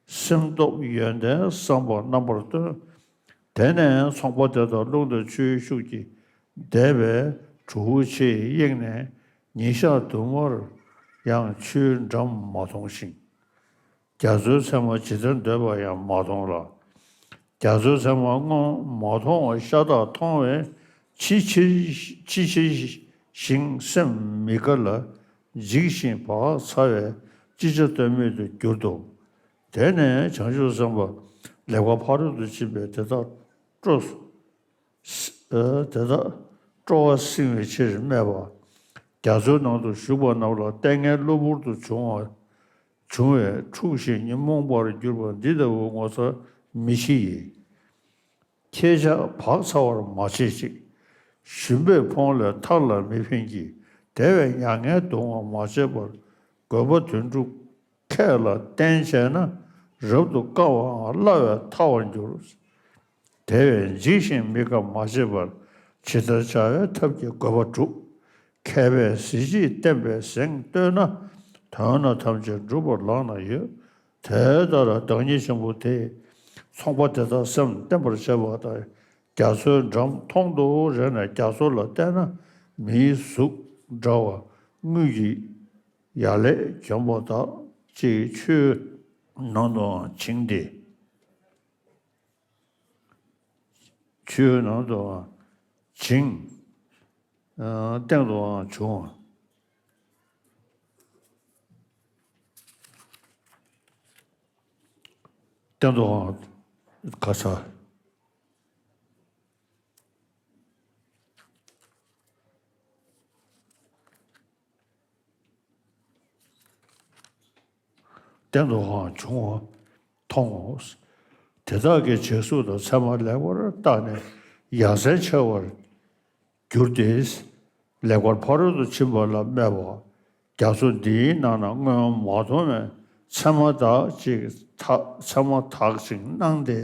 སེམས་སྟོབས་ཡོན་ཏན་བསམ་པ་རྣམ་པར་སྟོན། དེ་ནས་ཚོང་པ་དེ་དག་རླུང་དང་ཆུའི་ཤུགས་ཀྱིས་བདས་པའི་གྲུ་བོ་ཆེའི་དབྱིངས་ནས་ཉིན་ཞག་དུ་མར་ཡང་ཆུའི་འགྲམ་མ་མཐོང་ཞིང་། རྒྱ་མཚོའི་མཚན་མ་ཇི་ལྟར་འདོད་པ་ཡང་མ་མཐོང་ལ། རྒྱ་མཚོའི་མཚན་མ་སྔོན་མ་མཐོང་བ་ཤ་སྟག་མཐོང་བས་ཕྱི་ཕྱིར་ཕྱི་ཕྱིར་ཞིང་སེམས་མི་དགའ་ལ། འཇིགས་ཤིང་བག་ཚ་བས་ཅི་བྱ་གཏོལ་མེད་དུ་གྱུར་ཏོ། དེ་ནས་བྱང་ཆུབ་སེམས་དཔའ་ལེགས་པར་ཕ་རོལ་ཏུ་ཕྱིན་པས་དེ་དག་སྤྲོ། དེ་དག་སྤྲོ་བ་བསྲིང་བའི་ཕྱིར་སྨྲས་པ། རྒྱ་མཚོའི་ནང་དུ་ཞུགས་པ་རྣམས་ལ་ལྟས་ངན་གློ་བུར་དུ་བྱུང་བ། བྱུང་བས་འཁྲུགས་ཤིང་ཉོན་མོངས་པར་གྱུར་པ་འདི་ལྟ་བུ་ངོ་ཚ་མི་མཆིས་ཡིན། ཁྱེད་ཅག་བག་ཚ་བར་མ་བྱེད་ཅིག། ཞུམ་པའི་ཕོངས་ལས་ཐར་ལ་མི་ཕན་གྱི། དེ་བས་མྱ་ངན་གདུང་བ་མ་བྱེད་པར། དགོས་པ་དོན་གྲུབ་ཁས་ལ་བརྟེན་བྱས་ན། རབ་ཏུ་དཀའ་བའང་སླ་བས་ཐར་བར་འགྱུར། དེ་བས་འཇིགས་ཤིང་མི་དགའ་མ་བྱེད་པར། ཇི་ལྟར་བྱ་བའི་ཐབས་ཀྱིས་དགོས་པ་སྒྲུབ། མཁས་པས་གཟི་བརྗིད་བསྟན་པའི་གཟེངས་བསྟོད་ན། དོན་ལ་ཐམས་ཅད་འགྲུབ་པ་ལག་ན་ཡོད། དེ་ལྟར་བདག་ཉིད་ཆེན་པོ་དེས། ཚོང་པ་དེ་དག་སེམས་བརྟན་པར་བྱེད་པ་དང་། རྒྱ་མཚོའི་འགྲམ་མཐོང་དུ་རེག་ནས་རྒྱ་མཚོ་ལ་བལྟས་ན། མིའི་གཟུགས་འདྲ་བ་དངུལ་གྱི་ཡ་ལས་གྱོན་པ་དག་ཅིག་ཆུའི་ནང་དུའང་བྱིང་སྟེ། ཆུའི་ནང་དུའང་བྱིང་། སྟེང་དུའང་བྱུང་། སྟེང་དུའང་ག་ས། སྟེང་དུའང་བྱུང་བ་མཐོང་ངོ་། དེ་དག་གི་བྱད་གཟུགས་དང་མཚན་མ་ལེགས་པར་བརྟགས་ནས་ཡ་མཚན་ཆེ་བར་གྱུར་ཏེ། ལེགས་པར་ཕ་རོལ་ཏུ་ཕྱིན་པ་ལ་སྨྲས་པ། རྒྱ་མཚོ་འདིའི་ནང་ན་སྔོན་མ་མཐོང་བའི་མཚན་མ་དག་ཅིག་དག་མཚན་མ་དག་ཅིག་སྣང་སྟེ།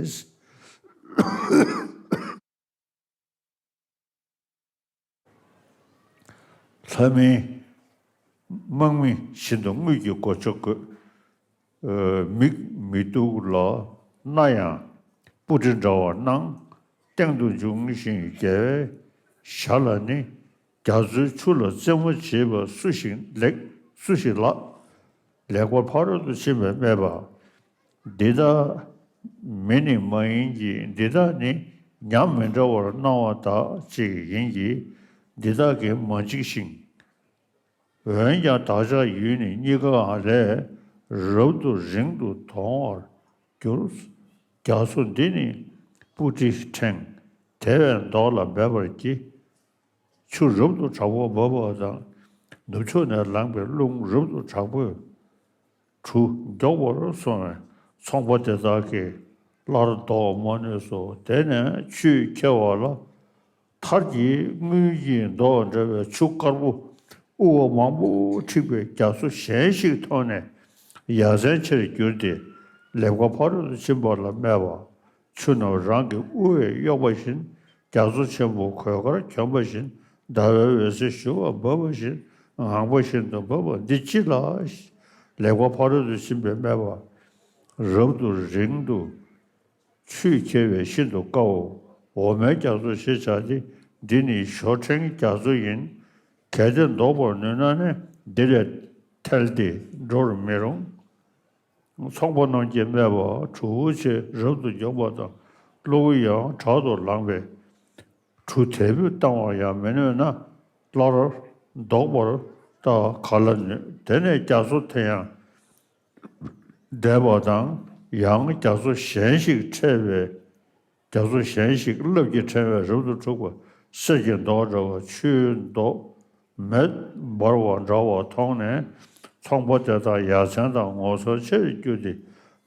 ལྷ་མིན་དམག་མི་བཞིན་དུ་དངུལ་གྱི་གོ་ཆ་བགོས། མིག་མི་སྡུག་ལ་སྣ་ཡང་སྤུ་གྲི་འདྲ་བར་སྣང་། སྟེང་དུ་འབྱུང་ཞིང་རྒྱལ་བའི་ཞྭ་ལ་ནི། རྒྱ་མཚོའི་ཆུ་ལ་རྩེད་མོ་བྱེད་པ་སུ་ཞིག་ལེགས་སུ་ཞིག་ལགས། ལེགས་པར་ཕ་རོལ་ཏུ་ཕྱིན་པས་སྨྲས་པ། འདི་དག་མི་ནི་མ་ཡིན་གྱི། འདི་དག་ནི་ཉམས་མི་འདྲ་བར་སྣང་བ་དག་ཅིག་ཡིན་གྱི། འདི་དག་གིས་མ་འཇིགས་ཤིང་། འོན་ཀྱང་བདག་ཅག་ཡུལ་ནི་གཉིས་ཀའང་ལས་རབ་ཏུ་རིང་དུ་དོང་བར་འགྱུར། རྒྱ་མཚོ་འདི་ནི་སྤུ་གྲིའི་ཕྲེང་། དེ་བས་མདོག་ལ་འབེབས་པར་བགྱི། ཆུ་རབ་ཏུ་དྲག་པོ་འབབ་པ་དང་། ནུབ་ཕྱོགས་ནས་ལངས་པའི་རླུང་རབ་ཏུ་དྲག་པོས་གྲུ་མགྱོགས་པོར་སོང་བས། ཚོང་པ་དེ་དག་གིས་སླར་ལྡོག་མ་ནུས་སོ། དེ་ནས་ཆུས་ཁྱེར་བ་ལ། མཐར་གྱིས་དངུལ་གྱི་མདོག་འདྲ་བའི་ཆུ་དཀར་པོ་དབུ་བ་མང་པོ་འཁྲིགས་པའི་རྒྱ་མཚོ་གཞན་ཞིག་མཐོང་ནས་ཡ་མཚན་ཆེར་གྱུར་ཏེ། ལེགས་པར་ཕ་རོལ་ཏུ་ཕྱིན་པ་ལ་སྨྲས་པ། ཆུ་རྣམས་རང་གི་དབུ་བས་གཡོགས་པ་བཞིན། རྒྱ་མཚོ་ཆེན་པོ་གོས་དཀར་གྱོན་པ་བཞིན། ཟླ་བའི་འོད་ཟེར་ཞུ་བ་འབབ་པ་བཞིན། ངང་པ་བཞིན་དུ་འབབ་པ་འདི་ཅི་ལགས། ལེགས་པར་ཕ་རོལ་ཏུ་ཕྱིན་པས་སྨྲས་པ། རབ་ཏུ་རིང་དུ་ཆུས་ཁྱེར་བས་ཤིན་ཏུ་དཀའོ། འོ་མའི་རྒྱ་མཚོ་ཞེས་བྱ་སྟེ། འདི་ནི་ཞོ་ཕྲེང་རྒྱ་མཚོ་ཡིན། གལ་ཏེ་ལྡོག་པར་ནུས་ན་ནི། འདི་ལས་ཐལ་ཏེ་འགྲོར་མི་རུང་། ཚོང་པ་རྣམས་ཀྱིས་སྨྲས་པ། གྲུ་བོ་ཆེ་རབ་ཏུ་མགྱོགས་པ་དང་། གློག་ཡང་དྲག་ཏུ་ལངས་པས། གྲུ་དལ་བུས་བཏང་བར་ཡང་མི་ནུས་ན། སླར་ལྡོག་པར་ད་ག་ལ་ནུས། དེ་ནས་རྒྱ་མཚོ་དེ་ཡང་འདས་པ་དང་། ཡང་རྒྱ་མཚོ་གཞན་ཞིག་འཕྲད་པས། རྒྱ་མཚོ་གཞན་ཞིག་རླབས་ཀྱིས་ཕྲེང་བས་རབ་ཏུ་འཁྲུགས་པ། གསེར་གྱི་མདོག་འདྲ་བ་ཆུའི་མདོག་མེ་འབར་བ་འདྲ་བ་མཐོང་ནས། ཚོང་པ་དེ་དག་ཡ་མཚན་དང་ངོ་མཚར་ཆེར་གྱུར་ཏེ།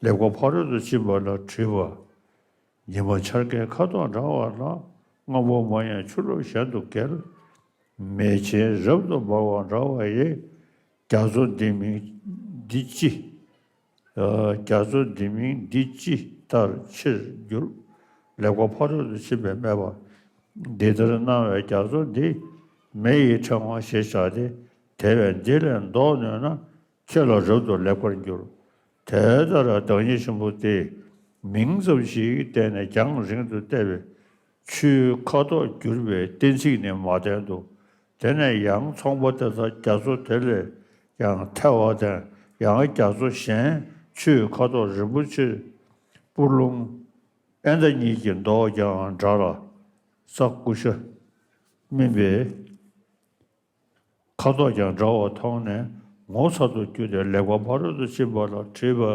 ལེགས་པར་ཕ་རོལ་ཏུ་ཕྱིན་པ་ལ་དྲིས་པ། ཉི་མ་འཆར་ཀའི་ཁ་དོག་འདྲ་བ་ལ། སྔོན་པོ་མ་ཡིན་ཆུ་རླབས་གཞན་དུ་འགེལ། མེ་ཆེན་རབ་ཏུ་འབར་བ་འདྲ་བ་ཡི། རྒྱ་མཚོ་འདི་མིང་འདི་ཅི། རྒྱ་མཚོ་འདི་མིང་འདི་ཅི་ལྟར་ཆེར་འགྱུར། ལེགས་པར་ཕ་རོལ་ཏུ་ཕྱིན་པས་སྨྲས་པ། འདི་ལྟར་སྣང་བའི་རྒྱ་མཚོ་འདི། མེ་ཡི་ཕྲེང་བ་ཞེས་བྱ་སྟེ། དེ་བས་འདི་ལས་ལྡོག་ནུས་ན། ཁྱེད་ལ་རབ་ཏུ་ལེགས་པར་འགྱུར། དེ་ལྟར་བདག་ཉིད་ཆེན་པོ་དེས་མིང་ཙམ་ཞིག་བསྟན་ནས་རྒྱང་རིང་དུ་བལྟས་པས། ཆུའི་ཁ་དོག་འགྱུར་བའི་གཏན་ཚིགས་ནི་མ་བསྟན་ཏོ། དེ་ནས་ཡང་ཚོང་པ་དེ་དག་རྒྱ་མཚོ་དེ་ལས་ཀྱང་ཐལ་བ་དང་། ཡང་རྒྱ་མཚོ་གཞན་ཆུའི་ཁ་དོག་རིན་པོ་ཆེ་སྤུ་ལོང་ཨེ་མདའ་གཉིས་ཀྱི་མདོག་ཀྱང་འདྲ་ལ། ས་ཀུ་ཤ་སྨིན་པའི་ཁ་དོག་ཀྱང་འདྲ་བར་མཐོང་ནས་ངོ་མཚར་དུ་གྱུར་ཏེ། ལེགས་པར་ཕ་རོལ་ཏུ་ཕྱིན་པ་ལ་དྲིས་པ།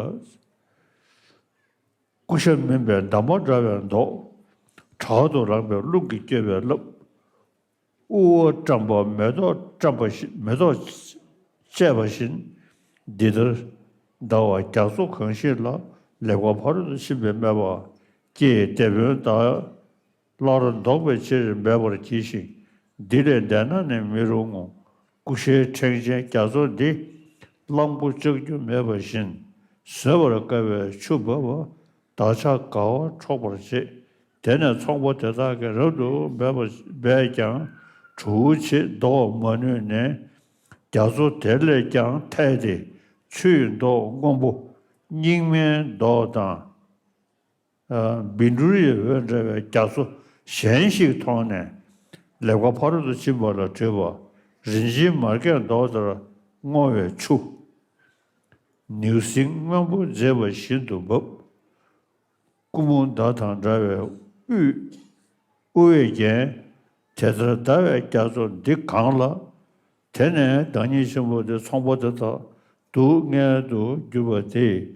ཀུ་ཤ་སྨིན་པའི་འདམ་བག་འདྲ་བའི་མདོག་དྲག་ཏུ་ལངས་པའི་རླུང་གིས་བསྐྱོད་པའི་རླབས། དབུ་བ་བཀྲམ་པ་མེ་ཏོག་བཀྲམ་པ་བཞིན། མེ་ཏོག་བཅས་པ་བཞིན། འདི་ལྟར་ཟླ་བ་རྒྱ་མཚོ་གང་ཞིག་ལ། ལེགས་པར་ཕ་རོལ་ཏུ་ཕྱིན་པས་སྨྲས་པ། ཀྱེ་དེད་དཔོན་དག། སླར་ལྡོག་པའི་ཕྱིར་འབད་པར་གྱིས་ཤིག། འདི་ལས་འདས་ན་ནི་མི་རུང་ངོ་། ཀུ་ཤའི་ཕྲེང་ཅན་རྒྱ་མཚོ་འདི། གླང་པོ་ཆགས་རྒྱུ་མེད་པ་བཞིན། བཟོད་པར་དཀའ་བའི་ཆུ་འབབ་པ། བདག་ཅག་དགའ་བ་འཕྲོག་པར་བྱེད། དེ་ནས་ཚོང་པ་དེ་དག་གིས་རབ་ཏུ་འབད་པ་འབད་ཀྱང་གྲོགས་བྱེད་ལྡོག་མ་ནུས་ནས། རྒྱ་མཚོ་དེ་ལས་ཀྱང་ཐལ་ཏེ། ཆུ་ཡི་མདོག་སྔོན་པོ་སྙིགས་མའི་མདོག་དང་། ཨ། བཻ་ཌཱུརྱའི་འོད་འདྲ་བའི་རྒྱ་མཚོ་གཞན་ཞིག་མཐོང་ནས། ལེགས་པར་ཕ་རོལ་ཏུ་ཕྱིན་པ་ལ་བགྲོད་པ། རིན་ཆེན་མར་གད་མདོག་ལྟར་སྔོ་བའི་ཆུ། ནེའུ་གསིང་སྔོན་པོ་མཛེས་པ་བཞིན་དུ་འབབ། ཀུ་མུ་དཱ་དང་འདྲ་བའི་དབུས། དབུ་བས་བརྒྱན། དེ་ལྟར་ཟླ་བའི་རྒྱ་མཚོ་འདི་གང་ལ། དེ་ནས་བདག་ཉིད་ཆེན་པོ་དེ་ཚོང་པ་དེ་དག་སྡུག་བསྔལ་དུ་གྱུར་པ་དེས་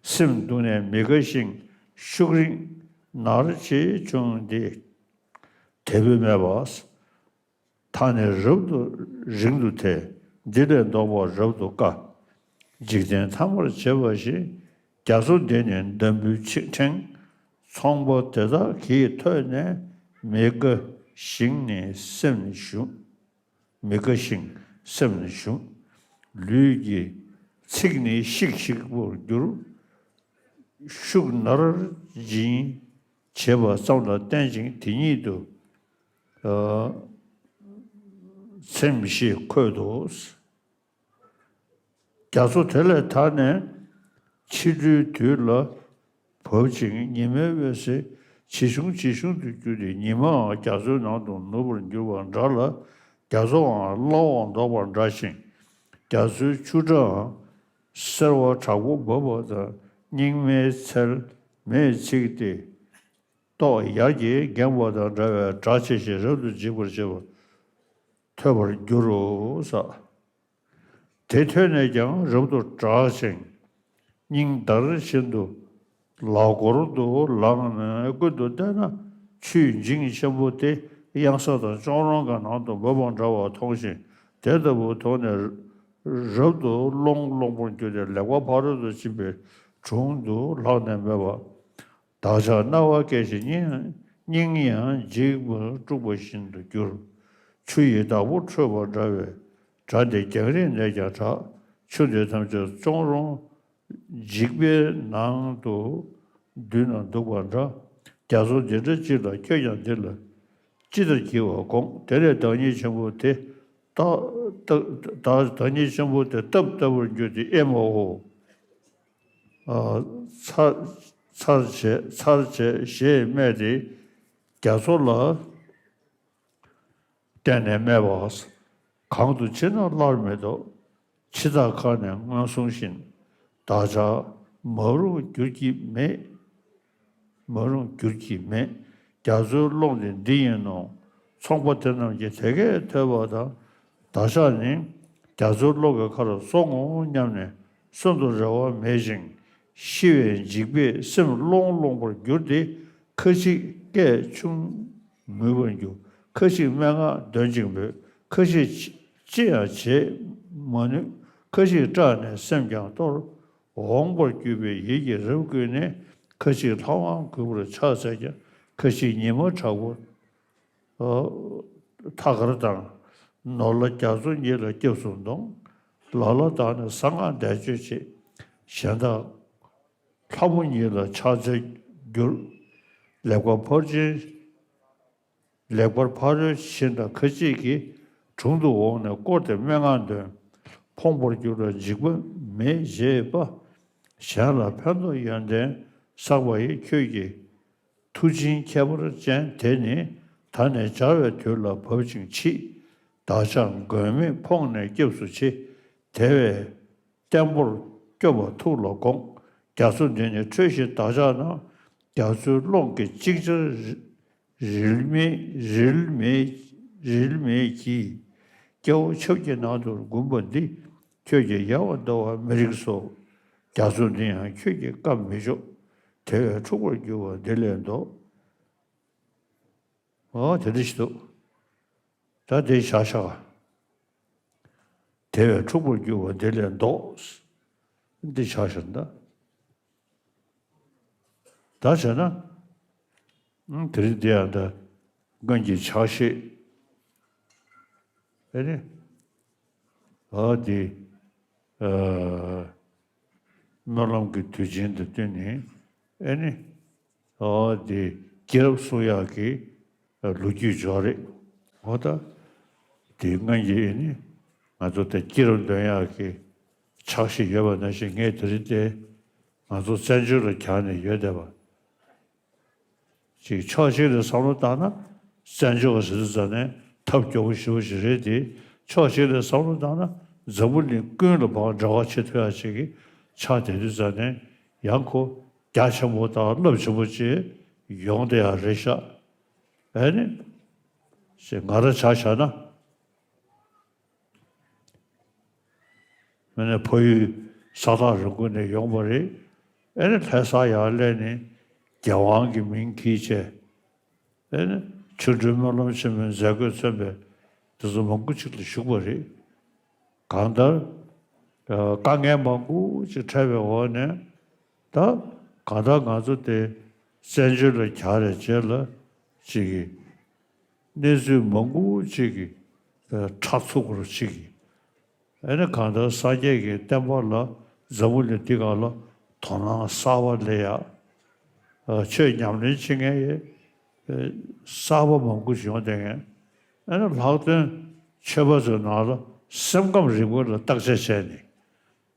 སེམས་སྡུག་ནས་མི་དགའ་ཞིང་ཤུགས་རིང་ནར་ཆེས་བྱུང་སྟེ། དལ་བུས་སྨྲས་པ། ཐག་ནི་རབ་ཏུ་རིང་དུ་ཐལ། འདི་ལས་ལྡོག་པ་རབ་ཏུ་དཀའ། འཇིག་རྟེན་ཐ་མར་བྱེད་པ་བཞིན། རྒྱ་མཚོ་འདི་ནི་འདམ་བུའི་ཕྲེང་། ཚོང་པ་དེ་དག་གིས་ཐོས་ནས་མི་དགའ་ཞིང་ནི་སེམས་ནི་ཞུམ། མི་དགའ་ཞིང་སེམས་ནི་ཞུམ། ལུས་ཀྱི་ཚིགས་ནི་ཤིག་ཤིག་པོར་གྱུར། ཤུགས་ནར་འབྱིན་བྱེད་པ་ཙམ་ལ་བརྟེན་ཅིང་དེ་ཉིད་དུ། ཨ། ཚིམ་ཞེས་འཁོད་དོ། རྒྱ་མཚོ་དེ་ལས་ཐར་ནས་ཕྱི་དྲོའི་དུས་ལ་བབ་ཅིང་ཉི་མའི་འོད་ཟེར་ཇེ་ཆུང་ཇེ་ཆུང་དུ་གྱུར་ཏེ། ཉི་མའང་རྒྱ་མཚོའི་ནང་དུ་ནུབ་པར་འགྱུར་བ་འདྲ་ལ། རྒྱ་མཚོའང་སླར་འོང་ལྡོག་པ་འདྲ་ཞིང་། རྒྱ་མཚོའི་ཆུ་སྒྲའང་སེར་བ་དྲག་པོ་འབབ་པ་དང་། སྙིགས་མའི་ཚལ་མེས་ཚིག་སྟེ། ཏོག་ཡར་གྱིས་འགེངས་པ་དང་འདྲ་བའི་སྒྲ་ཆེ་ཞིང་རབ་ཏུ་འཇིགས་པར་བྱེད་པ་ཐོས་པར་འགྱུར་རོ་ཟེར། དེ་ཐོས་ནས་ཀྱང་རབ་ཏུ་སྐྲག་ཅིང་སྙིང་འདར་བཞིན་དུ་ལག་སྐོར་དུ་ལངས་ནས་ཀུན་ཏུ་བལྟས་ན། ཆུའི་འཇིང་ཆེན་པོ་དེ་གཡང་ས་དང་གཅོང་རོང་གི་ནང་དུ་འབབ་པ་འདྲ་བར་མཐོང་ཞིང་། དེ་ལྟ་བུ་མཐོང་ནས་རབ་ཏུ་ཀློང་ཀློང་པོར་གྱུར་ཏེ། ལེགས་པར་ཕ་རོལ་ཏུ་ཕྱིན་པའི་དྲུང་དུ་ལྷགས་ནས་སྨྲས་པ། བདག་ཅག་རྣ་བ་སྐད་ཅིག་སྙིང་སྙིང་ཡང་འཇིག་པར་དཀྲུགས་པ་བཞིན་དུ་གྱུར། ཆུ་ཡི་བདག་པོ་ཁྲོས་པ་འདྲ་བའི་སྒྲ་འདི་རྒྱང་རིང་ནས་ཀྱང་གྲགས། ཆུ་འདི་ཐམས་ཅད་གཅོང་རོང་འཇིགས་པའི་ནང་དུ་བསྡུས་ན་སྡུག་པ་འདྲ། རྒྱ་མཚོ་འདི་འདྲ་ཅིག་ལ་ཁྱོད་ཀྱང་འདི་ལ་ཅི་ལྟར་བགྱི་བར་དགོངས། དེ་ལས་བདག་ཉིད་ཆེན་པོ་དེ་བདག་བདག་བདག་ཉིད་ཆེན་པོ་དེ་སྟབས་བདེ་བར་གྱུར་ཏེ་ཨེ་མ་ཧོ། ཚར་ཚར་བྱེད་ཚར་བྱེད་ཞེས་སྨྲས་ཏེ། རྒྱ་མཚོ་ལ་བརྟེན་ནས་སྨྲས་པ། གང་དུ་ཕྱིན་ན་སླར་མི་ལྡོག། འཆི་བདག་ཁ་ནས་སྔོན་གསུངས་བཞིན། བདག་ཅག་མ་རུངས་འགྱུར་གྱི་མེད། མ་རུངས་འགྱུར་གྱི་མེད། རྒྱ་མཚོའི་ཀློང་དེ་འདི་ཡིན་ནོ། ཚོང་པ་དེ་རྣམས་ཀྱིས་དེ་སྐད་ཐོས་པ་དང་། བདག་ཅག་ནི་རྒྱ་མཚོའི་ཀློང་གི་ཁར་སོང་ངོ་སྙམ་ནས་གསོན་དུ་རེ་བ་མེད་ཅིང་། ཤི་བའི་འཇིགས་པས་སེམས་ཀློང་ཀློང་པོར་གྱུར་ཏེ། ཁ་ཅིག་སྐད་ཆུང་ངུས་པར་འགྱུར། ཁ་ཅིག་སྨྲེ་སྔགས་འདོན་ཅིང་འབོད། ཁ་ཅིག་ཅི་ཡང་བྱེད་མ་ནུས། ཁ་ཅིག་སྐྲག་ནས་སེམས་ཀྱང་སྟོར། འོངས་པར་གྱུར་པའི་ཡིད་ཀྱིས་རབ་བསྐུལ་ནས། ཁ་ཅིག་ལྷ་དབང་གུས་པར་ཕྱག་འཚལ་ཀྱང་། ཁ་ཅིག་ཉི་མ་དྲག་པོ་ཐ་སྐར་དང་། ནོར་ལྷ་རྒྱ་མཚོ་གཉིས་ལ་སྐྱབས་སུ་འདོང་། ལ་ལ་དག་ནི་གསང་སྔགས་བཟླས་བརྗོད་བྱེད། གཞན་དག་ལྷ་མོ་གཉིས་ལ་ཕྱག་འཚལ་འགྱུར། ལེགས་པར་ཕར་ཕྱིན། ལེགས་པར་ཕ་རོལ་ཕྱིན་དང་ཁ་ཅིག་གིས་དྲུང་དུ་འོངས་ནས་བསྐོར་ཏེ་སྨྲེ་སྔགས་འདོན། ཕོངས་པར་གྱུར་ལ་འཇིགས་པ་མེད་ཅེས་པ། གཞན་ལ་ཕན་འདོགས་ཡོན་ཏན་བསགས་པ་ཡི་ཁྱོད་ཀྱི་མཐུ་ཆེན་ཁྱད་པར་ཅན་དེ་ནི་ད་ནི་སྦྱར་བའི་དུས་ལ་བབ་ཅིང་མཆིས། བདག་ཅག་མགོན་མེད་ཕོངས་ནས་སྐྱབས་སུ་མཆི། དེ་བས་བརྟན་པོར་སྐྱོབ་པ་ཐུགས་ལ་དགོངས། རྒྱ་མཚོ་འདི་ནི་ཁྲོས་ཤིང་འདག་ཆགས་ན། རྒྱ་མཚོའི་ཀློང་གི་ཅིག་ཅར་རིལ་མེད་རིལ་མེད་རིལ་མེད་ཀྱིས། སྐྱེ་བོ་ཆབ་ཀྱི་ནང་དུ་འགུམ་པ་འདི། ཁྱོད་ཀྱིས་ཡལ་བར་འདོར་བར་མི་རིགས་སོ། རྒྱ་མཚོ་འདི་ཡང་ཁྱོད་ཀྱིས་བཀབ་མི་ཆོག། དེ་བས་འཁྲུགས་པར་འགྱུར་བ་འདི་ལས་ལྡོག། འོ་དེ་འདྲ་ཞིག་འདུག། ད་དེ་བཞག་བཞག། དེ་བས་འཁྲུགས་པར་འགྱུར་བ་འདི་ལས་ལྡོག། འདི་བཞག་བཞག་ད། ད་བྱས་ན། ཨང་། དེ་རིང་འདི་ཡང་ད་སྔོན་གྱི་ཕྱག་བཞེས། ཨེ་ནི། ཨ་དེ་ཨ་སྨོན་ལམ་གྱི་དུས་ཆེན་དང་བསྟུན་ནས་ཨེ་ནི་ཨ་དེ་སྐྱེས་རབས་སྲུང་ཡག་གི་ལོ་རྒྱུས་འཇོག་རེད། འོ་ད་དེ་སྔོན་གྱི་ཨེ་ནི་ང་ཚོ་དེ་སྐྱེས་རབས་འདོན་ཡག་གི་ཕྱག་བཞེས་ཡོད་པ་ནང་བཞིན། ངས་དེ་རིང་དེ་ང་ཚོ་བཙན་བྱོལ་ལ་གྱར་ནས་ཡོད་བསྡད་པ། ཅིག་ཕྱོགས་གཅིག་ནས་བསམ་བློ་བཏང་ན་བཙན་བྱོལ་བ་ཟེར་དུས་ཙམ་ནས་ཐབས་སྐྱོ་པོ་ཞེ་པོ་ཞིག་རེད་དེ། ཕྱོགས་གཅིག་ནས་བསམ་བློ་བཏང་ན་འཛམ་བུ་གླིང་ཀུན་ལ་ཕར་འབྲེལ་བ་བྱེད་ཐུབ་ཡག་ཅིག་གི་ཆགས་བསྡད་དུས་ཙམ་ནས་ཡང་ཁོ་རྒྱ་ཆེན་པོ་དང་རླབས་ཆེན་པོ་ཅིག་ཡོང་བསྡད་ཡག་རེད་ཤག་ཨེ་ནི་ཞེས་ང་རང་ཆ་བཞག་ན། མིན་ན་ཕ་ཡུལ་ས་ཐག་རིང་པོ་ནས་ཡོང་བ་རེད། ཨེ་ནི་ལྷ་ས་ཡར་སླེབས་ནས་རྒྱལ་དབང་གི་མིང་འཁྱེར་བྱས། ཨེ་ནི་ཆོ་འཕྲུལ་སྨོན་ལམ་ཆེན་མོའི་མཛད་སྒོས་མཚོན་པའི་དེ་ཚོ་མང་པོ་ཅིག་ལ་ཞུགས་པ་རེད། གང་ལྟར་ཨ་དཀའ་ངལ་མང་པོ་ཅིག་འཕྲད་པའི་འོག་ནས། ད་གང་ལྟར་ང་ཚོ་དེ་བཙན་བྱོལ་ལ་གྱར་བའི་རྗེས་ལ་ཅིག་གི་གནས་ཚུལ་མང་པོ་ཅིག་གི་ཨ་འཕྲད་ཚུགས་པ་ཅིག་གི། ཨེ་ནི་གང་ལྟར་སངས་རྒྱས་ཀྱི་བསྟན་པ་ལ་འཛམ་བུ་གླིང་འདི་སྒང་ལ་དོ་སྣང་གསར་པ་སླེབས་ཡག་ཨ་ཆོས་ཉམས་ལེན་བྱེད་མཁན་ཡང་ཨ་གསར་པ་མང་པོ་ཞིག་ཡོང་བསྡད་མཁན། ཨེ་ནི་ལྷག་དོན་ཆོས་པ་ཚོའི་ནང་ལ་སེམས་ཁམས་རིག་པ་ལ་བརྟག་དཔྱད་བྱས་ནས།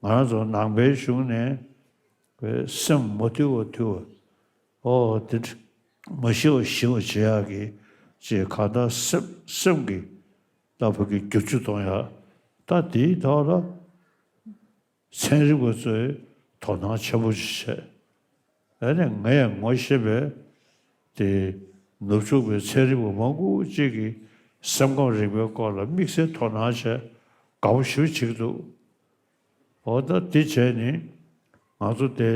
ང་རང་ཚོ་ནང་པའི་གཞུང་ནས་སེམས་མ་དུལ་བ་དུལ་བ། ཨོ་དེ་འདྲ་མ་ཤི་བ་ཤི་བ་བྱེད་ཡག་གི་ཅིག་གང་ལྟར་སེམས་སེམས་ཀྱི་ལྟ་བུ་གི་བསྒྱུར་བཅོས་གཏོང་ཡག་ད་དེའི་ཐོག་ལ་ཚན་རིག་པ་ཚོས་དོ་སྣང་ཆེན་པོ་ཞིག་བྱས། ཨ་ནི་ང་ཡང་ངོ་ཤེས་པའི་དེ་ནུབ་ཕྱོགས་པའི་ཚན་རིག་པ་མང་པོ་ཅིག་གིས་སེམས་ཁམས་རིག་པའི་སྐོར་ལ་དམིགས་བསལ་དོ་སྣང་བྱས་དགའ་པོ་ཞེ་པོ་བྱེད་ཀྱི་འདུག་འོ་ད་དེ་བྱས་ནི་ང་ཚོ་དེ་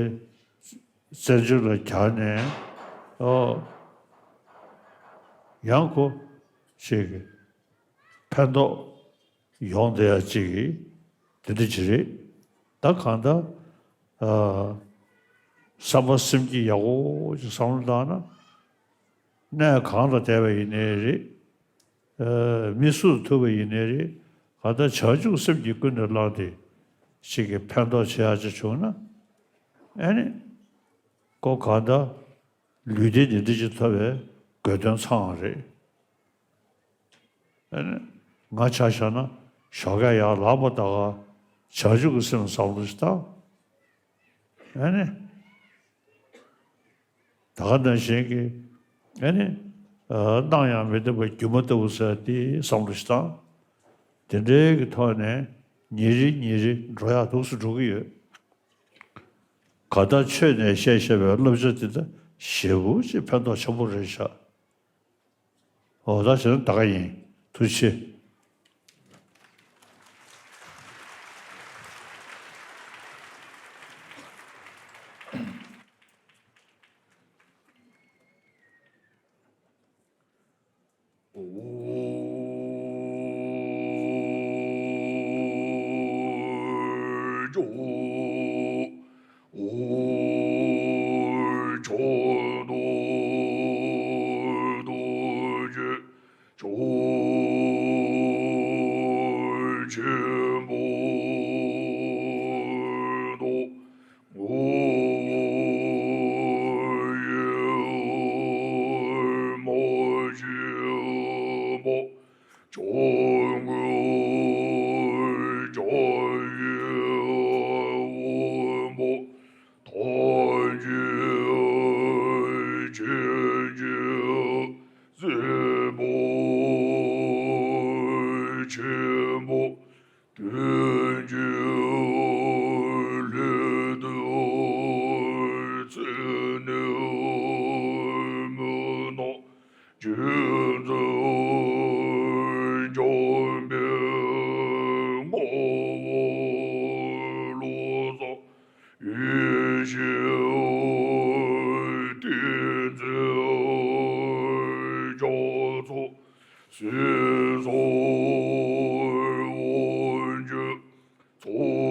བཙན་བྱོལ་ལ་གྱར་ནས་ཨོ་ཡང་ཁོ་ཅིག་གི་ཕན་ཐོགས་ཡོང་བསྡད་ཡག་ཅིག་གི་དེ་འདྲ་ཅིག་རེད། ད་གང་ལྟར་ཨ་བསམ་པ་སེམས་ཀྱི་ཡག་པོ་ཅིག་བསམ་བློ་བཏང་ན། གནས་གང་ལ་བསྡད་པ་ཡིན་ནའི་རེད། ཨ་མི་སུ་ཐུག་པ་ཡིན་ནའི་རེད། གང་ལྟར་བྱང་ཆུབ་སེམས་ཀྱིས་ཀུན་ནས་བསླངས་ཏེ་ཅིག་གི་ཕན་ཐོགས་བྱེད་ཡག་ཅིག་བྱུང་ན། ཨ་ནི་ཁོ་གང་ལྟར་ལུས་བདེ་ནད་འདྲེན་ཅིག་ཐོབ་པའི་དགོས་དོན་ཚང་བ་རེད། ཨ་ནི་ང་ཆ་བཞག་ན་ཞོགས་ཀས་ཡར་ལངས་པ་ད་ག་བྱང་ཆུབ་ཀྱི་སེམས་བསམ་བློ་ཞིག་བཏང་། ཨ་ནི་ད་ག་ནང་བཞིན་གྱི་ཨ་ནི་ཨ་སྣང་ཡང་མི་བདེ་བ་སྒྱུ་མ་ལྟ་བུ་ཟེར་དེ་བསམ་བློ་ཞིག་བཏང་། དེ་འདྲའི་གི་ཐོག་ནས་ཉིན་རེ་ཉིན་རེ་འགྲོ་ཡག་འདུག་སེ་འགྲོ་གི་ཡོད། གང་ལྟར་ཆོས་ནས་བཤད་བཤད་པའི་བསླབ་བྱ་འདི་ད་ཞེ་པོ་ཅིག་ཕན་ཐོགས་ཆེན་པོ་རེད་ཤག་འོ་ད་བྱས་ན་ད་ག་ཡིན། ཐུགས་རྗེ་ཆེ། དོན་གྱི་ལྷ་དང་མཚན་ནས་མི་སྣང་། རྗེ་བཙུན་འཇམ་པའི་དངོས་པོ་བློ་བཟང་ཡེ་ཤེས་ཏིང་འཛིན་རྒྱ་མཚོ། སྲིད་གསུམ་དབང་ཕྱུག་ཚོགས་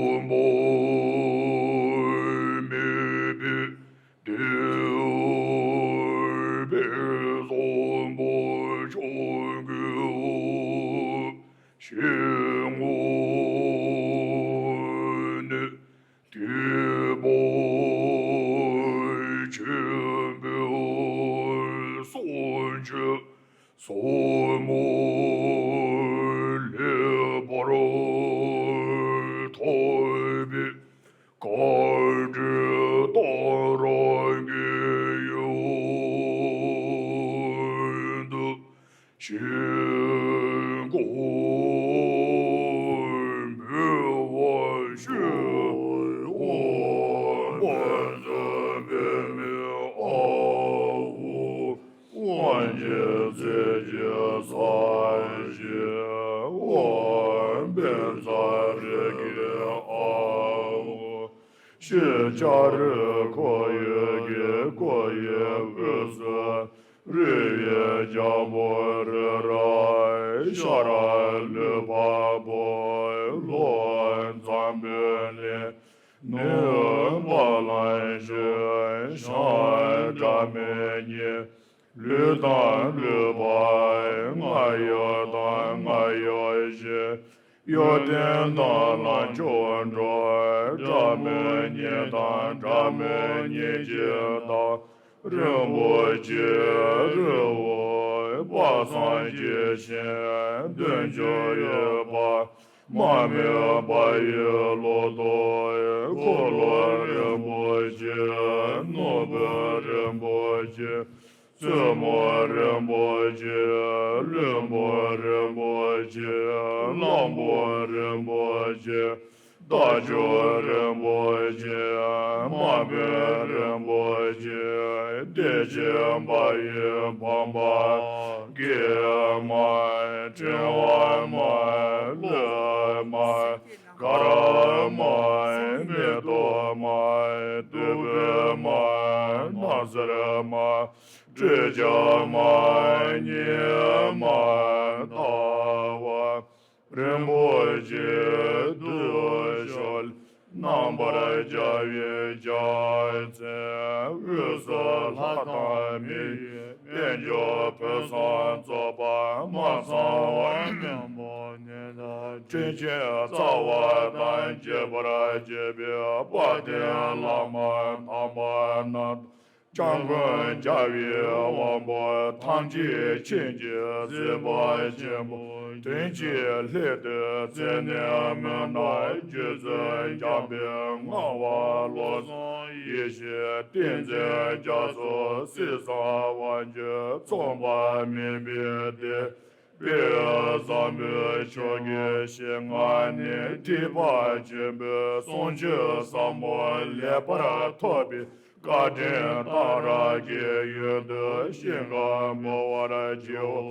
ས་རི་གི་ཨ་ཤེས་བྱ་རི་ཁོ་ཡོད་ཀྱི་ཁོ་ཡི་དབུས་སུ་རི་ཡི་རྒྱལ་པོ་རི་རབ་ཤ་ར་ལུས་འཕགས་པོ་ལྷོ་འཛམ་བུའི་གླིང་ནུས་པ་ལ་ཞེས་ཤ་སྒྲ་མི་སྙན། ལུས་དང་ལུས་པ་ང་ཡོད་དང་ང་ཡོད་ཞེས། ཡོན་ཏན་དང་ལ་འཆོལ་འགྲོ། སྒྲ་མི་སྙན་དང་སྒྲ་མི་སྙན་ཅན་དང་། རིན་པོ་ཆེ་རི་བོ་དཔག་བསམ་གྱི་ཞིང་བདུན་ཅུ་ཡོད་པ། མ་རྨོས་པ་ཡི་ལོ་ཏོག་འཁོར་ལོ་རིན་པོ་ཆེ། ནོར་བུ་རིན་པོ་ཆེ། བཙུན་མོ་རིན་པོ་ཆེ། བློན་པོ་རིན་པོ་ཆེ། གླང་པོ་རིན་པོ་ཆེ། རྟ་མཆོག་རིན་པོ་ཆེ། མ་དཔོན་རིན་པོ་ཆེ། བདེ་ཆེན་པ་ཡི་ཕམ་པ་སྐྱེས་མ། ཕྲེང་བ་མ། ལྷ་མ། དཀར་མ། མེ་ཏོག་མ། བདུག་སྤོས་མ། སྣང་གསལ་མ། སྤྲོས་བཅས་མ། ཉི་མ་ཟླ་བ། རིན་པོ་ཆེ་དུ་ཞོལ། རྣམ་པར་རྒྱལ་བའི་རྒྱལ་མཚན། དབུས་སུ་ལྷ་དང་མི་ཡི་དཔལ་འབྱོར་ཕུན་སུམ་ཚོགས་པ། མ་ཚང་བ་མཉམ་པོ་ནི། དྲིན་ཅན་རྩ་བ་དང་རྒྱས་པར་བྱེད་པའི་དཔལ་ལྡན་བླ་མ་དམ་པ་རྣམས། སྐྱབས་མགོན་རྒྱལ་བའི་དབང་པོ་ཐམས་ཅད་མཁྱེན་ཅིང་གཟིགས་པ་ཆེན་པོ། དོན་གྱི་སླད་དུ་མཛད་ནས་མོས་ནས་རྗེ་བཙུན་འཇམ་དཔལ་ངག་དབང་བློ་བཟང་ཡེ་ཤེས་བསྟན་འཛིན་རྒྱ་མཚོ་སྲས་བཟང་དབང་ཕྱུག་ཚངས་པ་མེད་པའི་སྡེ། དཔལ་བཟང་པོའི་ཕྱོགས་ཀྱི་ཞིང་ཁམས་ནས་ཐེག་པ་ཆེན་པོའི་གསུང་ཆོས་ཟབ་མོ་ལེགས་པར་ཐོབ་པའི་བཀའ་དྲིན་གཏང་རག་གི་ཡུལ་དུ་ཞིང་ཁམས་འབུལ་བར་བགྱིའོ།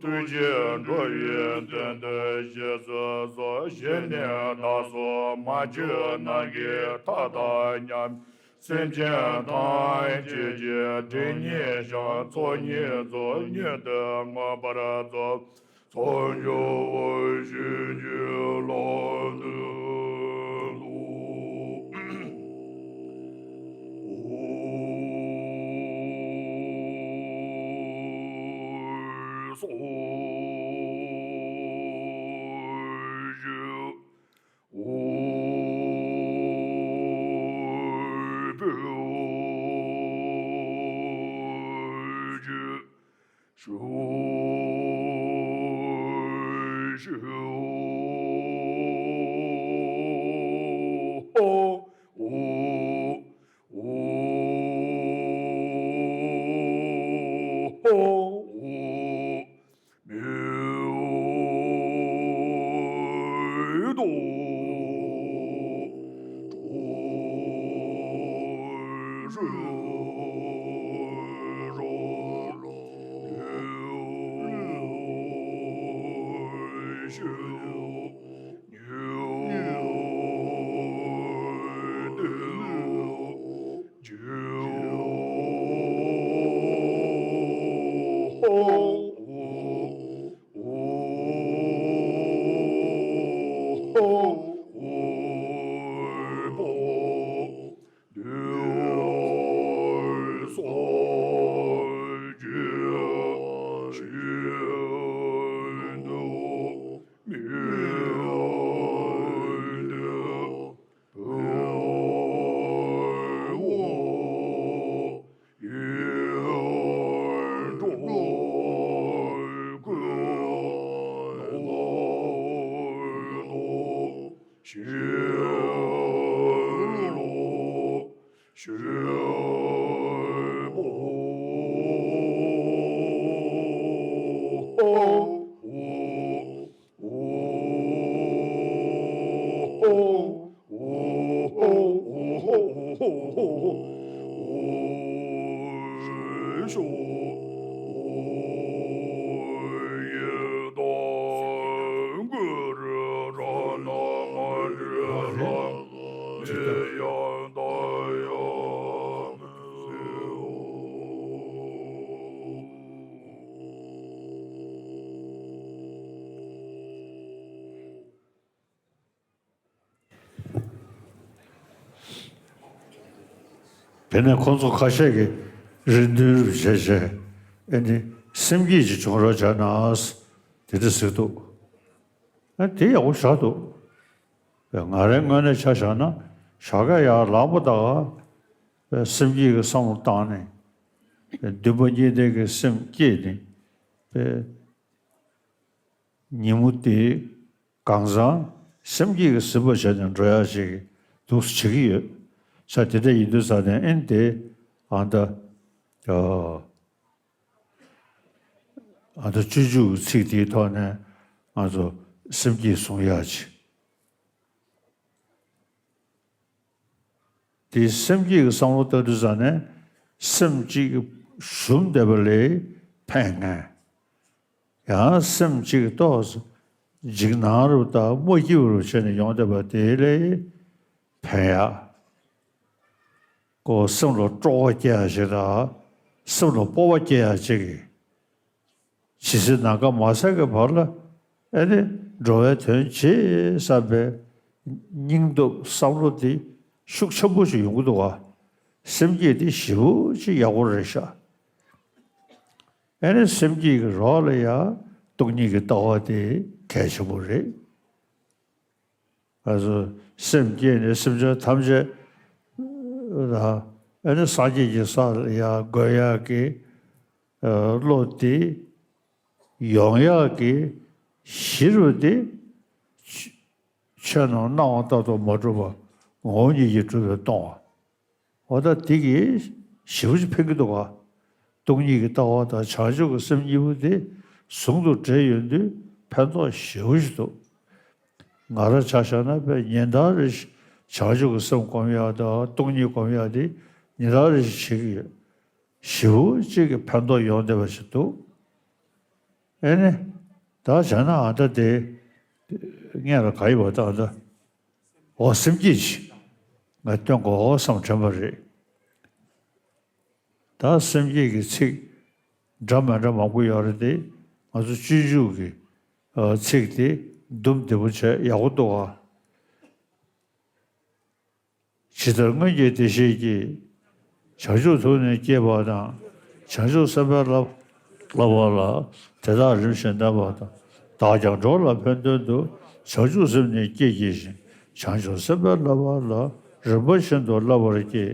ཐུགས་རྗེས་འགྲོ་བའི་དོན་དུ་བཞེས་སུ་གསོལ། བཞེས་ནས་བདག་སོགས་མ་བཅོས་ནམ་མཁའི་མཐའ་དང་མཉམ། སེམས་ཅན་ཐམས་ཅད་ཀྱི་སྒྲིབ་གཉིས་བྱང་ཚོགས་གཉིས་རྫོགས། མྱུར་དུ་མངོན་པར་རྫོགས། མཚན་བརྗོད་བཞེས་ཀྱི་ལམ་དུ་བསླབ། སངས་རྒྱས། འོད་འཕྲོ་ཞུ་ཞུ། ཧོ། ཧོ། ཧོ། ཧོ། མེའུ་ཏོག་ཁྲོ་རུ་རོ། ཉུལ་ཉུལ་ཏེ་འཇུ། ཧོ། ཧོ། ཧོ། ཧོ། ཧོ། སངས་རྒྱས་ཆེན་པོ་མི་འདུག་ཡང་དང་ཡང་། དེ་ནས་ཁོང་ཚོ་ཁ་ཤས་ཀྱིས་རེ་འདུན་རེ་བྱས་བྱས། ཨེ་ནི་སེམས་བསྐྱེད་ཅིག་བྱུང་རོགས་བྱས་ན། དེ་འདྲ་ཟེར་འདུག་ཨ་དེ་ཡག་པོ་ཞེ་དྲག་འདུག་ང་རའི་ངོས་ནས་ཆ་བཞག་ན། ཞོགས་ཀས་ཡར་ལངས་པ་དང་སེམས་བསྐྱེད་ཀྱི་བསམ་བློ་བཏང་ནས། འདུན་པ་གཉིས་ལྡན་གྱི་སེམས་བསྐྱེད་ནས། ཉིན་མོ་དེ་གང་བཟང་སེམས་བསྐྱེད་ཀྱིས་གཟིགས་པ་བྱས་ནས་འགྲོ་ཡག་ཅིག་འདུག་སེ་བྱེད་ཀྱི་ཡོད། ས་དེ་འདྲ་ཡིན་དུས་ཙང་ནས། ཨེ་ནི་དེ་ཨ་ད་ཨ་ད་སྤྱོད་འཇུག་གི་ཚིག་དེའི་ཐོག་ནས་ང་ཚོ་སེམས་བསྐྱེད་བཟུང་ཡག་ཅིག་དེ་སེམས་བསྐྱེད་ཀྱི་བསམ་བློ་བཏང་དུས་ཙང་ནས། སེམས་གཅིག་ཞུམ་བསྡད་པ་ལས་ཕན་ངེས། ཡང་སེམས་གཅིག་ཏོག་ཙམ་འཇིགས་སྣང་རུ་དང་མ་སྐྱིད་པ་རུ་བྱས་ནས་ཡོང་བསྡད་པ་དེ་ལས་ཕན་ཡག་ཁོ་སེམས་ལ་སྤྲོ་བ་སྐྱེ་ཡག་ཅིག་དང་། སེམས་ལ་སྤོབས་པ་སྐྱེ་ཡག་ཅིག་ཇི་སྲིད་ནམ་མཁའ་མ་ཟད་ཀྱི་བར་ལ། ཨེ་ནི་འགྲོ་བའི་དོན་བྱེད་བསམ་པའི་སྙིང་སྟོབས་བསམ་བློ་དེ་ཤུགས་ཆེན་པོ་ཞིག་ཡོང་གི་འདུག་ག་སེམས་བསྐྱེད་དེ་ཞེ་པོ་ཅིག་ཡག་པོ་རེད་ཤག་ཨེ་ནི་སེམས་བསྐྱེད་ཀྱི་རོགས་ལ་ཡང་སྟོང་ཉིད་ཀྱི་ལྟ་བ་དེ་གལ་ཆེན་པོ་རེད། ཨ་ཟོ། སེམས་བསྐྱེད་ནས་སེམས་ཅན་ཐམས་ཅད་ལ། ཨེ་ནི་སངས་རྒྱས་ཀྱི་ས་ལ་ཡར་འགོད་ཡག་གི་བློ་དེ་ཡོང་ཡག་གི་གཞི་རུ་དེ། ཆོས་རྣམས་སྣང་བ་ལྟར་དུ་མ་གྲུབ་པ་ངོ་བོ་ཉིད་ཀྱིས་གྲུབ་པས་སྟོང་བ། འོ་ད་དེ་གིས་ཞེ་པོ་ཅིག་ཕན་གྱི་འདུག་ག་སྟོང་ཉིད་ཀྱི་ལྟ་བ་དང་བྱང་ཆུབ་ཀྱི་སེམས་གཉིས་པོ་དེ་ཟུང་དུ་འབྲེལ་ཡོང་དུས་ཕན་ཐོགས་ཞེ་པོ་ཅིག་འདུག་ང་རང་ཆ་བཞག་ན་དཔེ་ཉིན་ལྟར་རེ་བཞིན་བྱང་ཆུབ་ཀྱི་སེམས་སྒོམ་ཡག་དང་སྟོང་ཉིད་སྒོམ་ཡག་དེ་ཉིན་ལྟར་རེ་བཞིན་བྱེད་ཀྱི་ཡོད། ཞེ་པོ་ཅིག་གི་ཕན་ཐོགས་ཡོང་བསྡད་པ་ཞིག་འདུག་ཨེ་ནི། ད་བྱས་ན་ཨ་ད་དེ་སྔོན་ལ་ག་ཡིན་པ་ད་ཨ་ད། འོ་སེམས་བསྐྱེད་ཅིག་ང་སྟོན་དགོས་བསམ་དྲན་པ་རེད། ད་སེམས་བསྐྱེད་ཀྱི་ཚིག་འདྲ་མི་འདྲ་མང་པོ་ཡོད་རེད་དེ། ང་ཚོ་སྤྱོད་འཇུག་གི་ཚིག་དེ་འདུམ་བདེ་པོ་བྱས་ཡག་པོ་འདུག་ག་ཇི་ལྟར་སྔོན་གྱི་བདེ་གཤེགས་ཀྱིས། བྱང་ཆུབ་ཐུགས་ནི་བསྐྱེད་པ་དང་། བྱང་ཆུབ་སེམས་དཔའི་བསླབ་བསླབ་པ་ལ། དེ་དག་རིམ་བཞིན་གནས་པ་དང་། བདག་ཀྱང་འགྲོ་ལ་ཕན་དོན་དུ། བྱང་ཆུབ་སེམས་ནི་བསྐྱེད་བགྱི་ཞིང་། བྱང་ཆུབ་སེམས་དཔའི་བསླབ་པ་ལ། རིམ་པ་བཞིན་དུ་བསླབ་པར་བགྱི།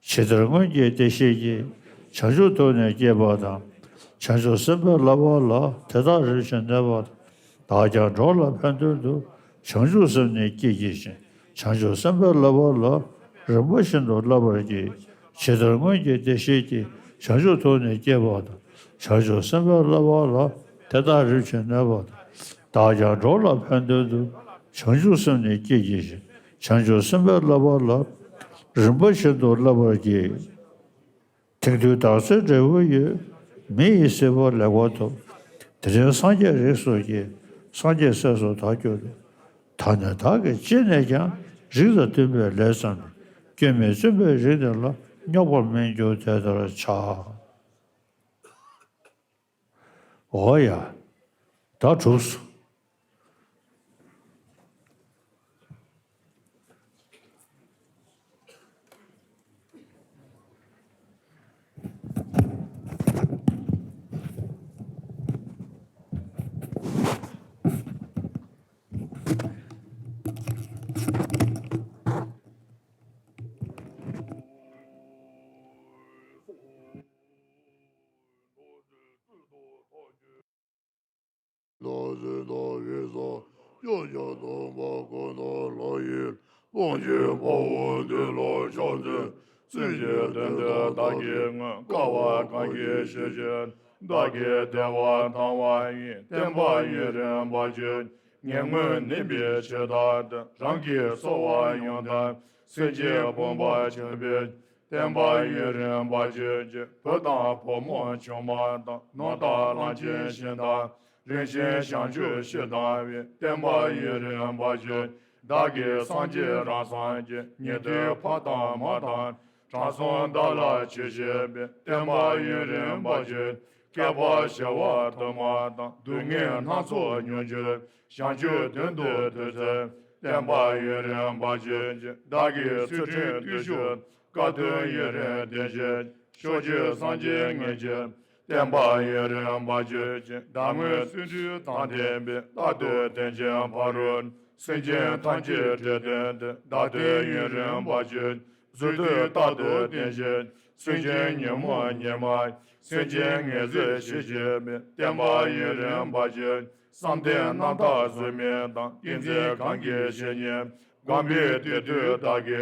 ཇི་ལྟར་སྔོན་གྱི་བདེ་གཤེགས་ཀྱིས། བྱང་ཆུབ་ཐུགས་ནི་བསྐྱེད་པ་དང་། བྱང་ཆུབ་སེམས་དཔའི་བསླབ་པ་ལ། དེ་དག་རིམ་བཞིན་གནས་པ་དང་། བདག་ཀྱང་འགྲོ་ལ་ཕན་དོན་དུ། བྱང་ཆུབ་སེམས་ནི་བསྐྱེད་བགྱི་ཞིང་། བྱང་ཆུབ་སེམས་དཔའི་བསླབ་པ་ལ། རིམ་པ་བཞིན་དུ་བསླབ་པར་བགྱི། ཇི་ལྟར་སྔོན་གྱི་བདེ་གཤེགས་ཀྱིས། བྱང་ཆུབ་ཐུགས་ནི་བསྐྱེད་པ་དང་། བྱང་ཆུབ་སེམས་དཔའི་བསླབ་པ་ལ། དེ་དག་རིམ་བཞིན་གནས་པ་དང་། བདག་ཀྱང་འགྲོ་ལ་ཕན་དོན་དུ། བྱང་ཆུབ་སེམས་ནི་བསྐྱེད་བགྱི་ཞིང་། བྱང་ཆུབ་སེམས་དཔའི་བསླབ་པ་ལ། རིམ་པ་བཞིན་དུ་བསླབ་པར་བགྱི། དེང་དུས་བདག་ཚེ་འབྲས་བུ་ཡོད། མི་ཡི་སྲིད་པ་ལེགས་པར་ཐོབ། དེ་རིང་སངས་རྒྱས་རིགས་སུ་སྐྱེས། སངས་རྒྱས་སྲས་སུ་བདག་གྱུར་ཏོ། ད་ནི་བདག་གིས་ཅི་ནས་ཀྱང་། རིགས་དང་མཐུན་པའི་ལས་བརྩམས་ཏེ། སྐྱོན་མེད་བཙུན་པའི་རིགས་འདི་ལ། རྙོག་པར་མི་འགྱུར་དེ་ལྟར་བྱ། འོ་ཡ། ད་གྲུབ་སོང་། ལག་ཟིན་དང་ཡིད་བཟང་སྐྱོ་ཤས་དང་མ་ཁོ་ན་ལ་ཡི་ལོངས་སྤྱོད་དཔའ་བོ་འདི་ལ་ཕྱག་འཚལ། སྲིད་ཞིའི་དོན་དུ་བདག་གིས་བསྔོས། དཀའ་བ་གང་ཞིག་ཞི་བྱེད། བདག་གི་བདེ་བ་དང་བ་ཡི། བསྟན་པ་ཡུན་རིང་བར་གྱུར། ཉེ་སྔོན་ནུས་པའི་ཕྱིར་བདག་འདི། རང་གི་གསོལ་བ་ཡང་དག་སེམས་ཀྱིས་ཕོངས་པར་བྱས་པའི། བསྟན་པ་ཡུན་རིང་བར་གྱུར་ཅིག་བུ་དང་བུ་མོ་ཆུང་མ་དང་། ནོར་དང་གླང་ཆེན་ཞིང་དང་། རིན་ཆེན་ཞིང་བཅུ་ཞིང་དང་བའི། བསྟན་པ་ཡུན་རིང་བར་གྱུར་ཅིག་བདག་གིས་སངས་རྒྱས་རང་སངས་རྒྱས། ཉན་ཐོས་ཕ་དང་མ་དང་། དྲང་སྲོང་བདག་ལ་ཆོས་བཤད་པའི། བསྟན་པ་ཡུན་རིང་བར་གྱུར་ཅིག་བསྐལ་པ་བྱེ་བ་དུ་མ་དང་། སྡུག་བསྔལ་སྣ་ཚོགས་མྱོང་གྱུར་ཅིག་བྱང་ཆུབ་དོན་དུ་ཐུགས་བརྩོན་པའི། བསྟན་པ་ཡུན་རིང་བར་གྱུར་ཅིག་བདག་གིས་ཚུལ་ཁྲིམས་བརྟུལ་ཞུགས་དང་། དཀའ་སྡུག་ཡུན་རིང་བསྟེན་བྱེད་ཅིག་ཕྱོགས་བཅུའི་སངས་རྒྱས་མཉེས་བྱེད་ཅིག་བསྟན་པ་ཡུན་རིང་བར་གྱུར་ཅིག་བདག་དངོས་བརྩོན་འགྲུས་དང་ལྡན་པའི། རྟག་ཏུ་དོན་ཆེན་ཕ་རོལ་ཕྱིན། སེམས་ཅན་ཐམས་ཅད་འདྲེན་དོན་དུ། བདག་བསྟན་ཡུན་རིང་བར་གྱུར་ཅིག་རྫུ་འཕྲུལ་རྟག་ཏུ་བསྟན་བྱེད་ཅིག་སེམས་ཅན་ཉོན་མོངས་ཉེས་དམིགས་ཀྱི། སེམས་ཅན་ངལ་འཚོ་ཞི་བྱེད་པའི། བསྟན་པ་ཡུན་རིང་བར་གྱུར་ཅིག་བསམ་གཏན་རྣམ་དག་བཟོད་མི་དང་། ཏིང་འཛིན་གང་གིས་བཤེས་གཉེན་བསྒོམས་པའི། དེ་དུས་བདག་གི་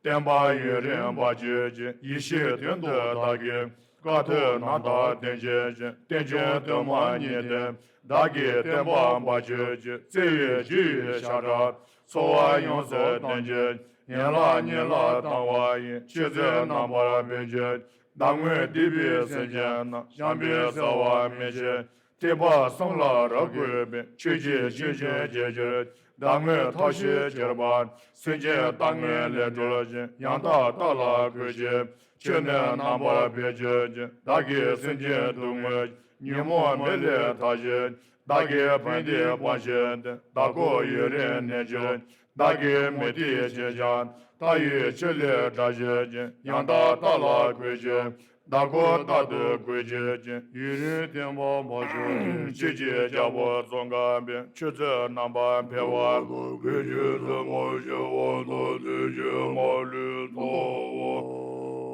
བསྟན་པ་ཡུན་རིང་བར་གྱུར་ཅིག་ཡེ་ཤེས་དོན་དུ་བདག་གིས། དཀའ་ཐུབ་རྣམ་དག་བསྟན་བྱེད་ཅིག་རྟེན་འབྱུང་དུ་མ་ཉིད་དེ། བདག་གི་བསྟན་པ་འབར་གྱུར་ཅིག་བརྩེ་བའི་རྒྱུ་ཡི་ཤ་ཁྲག་འཚོ་བ་ཡོངས་སུ་བརྟན་བྱེད་ཅིག་ཡན་ལག་གཉིས་ལ་དང་བ་ཡི། ཆོས་ཚུལ་རྣམ་པར་སྤེལ་གྱུར་ཅིག་བདག་དངོས་སྡིག་པའི་སེམས་ཅན་རྣམས། བྱམས་པའི་བརྩེ་བ་མི་ཕྱེད་ཐེག་པ་གསུམ་ལ་རབ་བགོས་པའི། ཆོས་ཀྱི་སྤྱོད་བཞིན་བྱེད་གྱུར་ཅིག་བདག་དངོས་ཐབས་ཤེས་གྱུར་པ། སེམས་ཅན་ལྟ་ངན་ལས་སྒྲོལ་ཅིག་ཡང་དག་ལྟ་ལ་གུས་ཕྱོགས་ཅིག་ཆོས་ནི་རྣམ་པར་སྤེལ་གྱུར་ཅིག་བདག་གིས་སེམས་ཅན་སྡུག་བསྔལ་གྱི། ཉོན་མོངས་མེ་ལས་ཐར་བྱེད་ཅིག་བདག་གིས་ཕན་བདེ་སྤང་བྱེད་དེ། བདག་ཁོ་ཡུན་རིང་གནས་གྱུར་ཅིག་བདག་གིས་མུ་སྟེགས་ཅན་ཀྱང་། མཐའ་ཡས་ཆོས་ལས་བསྒྲལ་བྱེད་ཅིག་ཡང་དག་ལྟ་ལ་གུས་ཕྱོགས་ཅིག་བདག་ཁོ་རྟག་ཏུ་གུས་ཕྱོགས་ཅིག་ཡུན་རིང་བསྟན་པ་འབར་གྱུར་ཅིག་ཆོས་ཀྱི་རྒྱལ་པོ་ཙོང་ཁ་པས། ཆོས་ཚུལ་རྣམ་པར་འཕེལ་བ་དང་། ཀུན་གྱི་བཙུན་མོ་ཞི་བ་དང་། དེ་བཞིན་མ་ལུས་ཚངས་པ་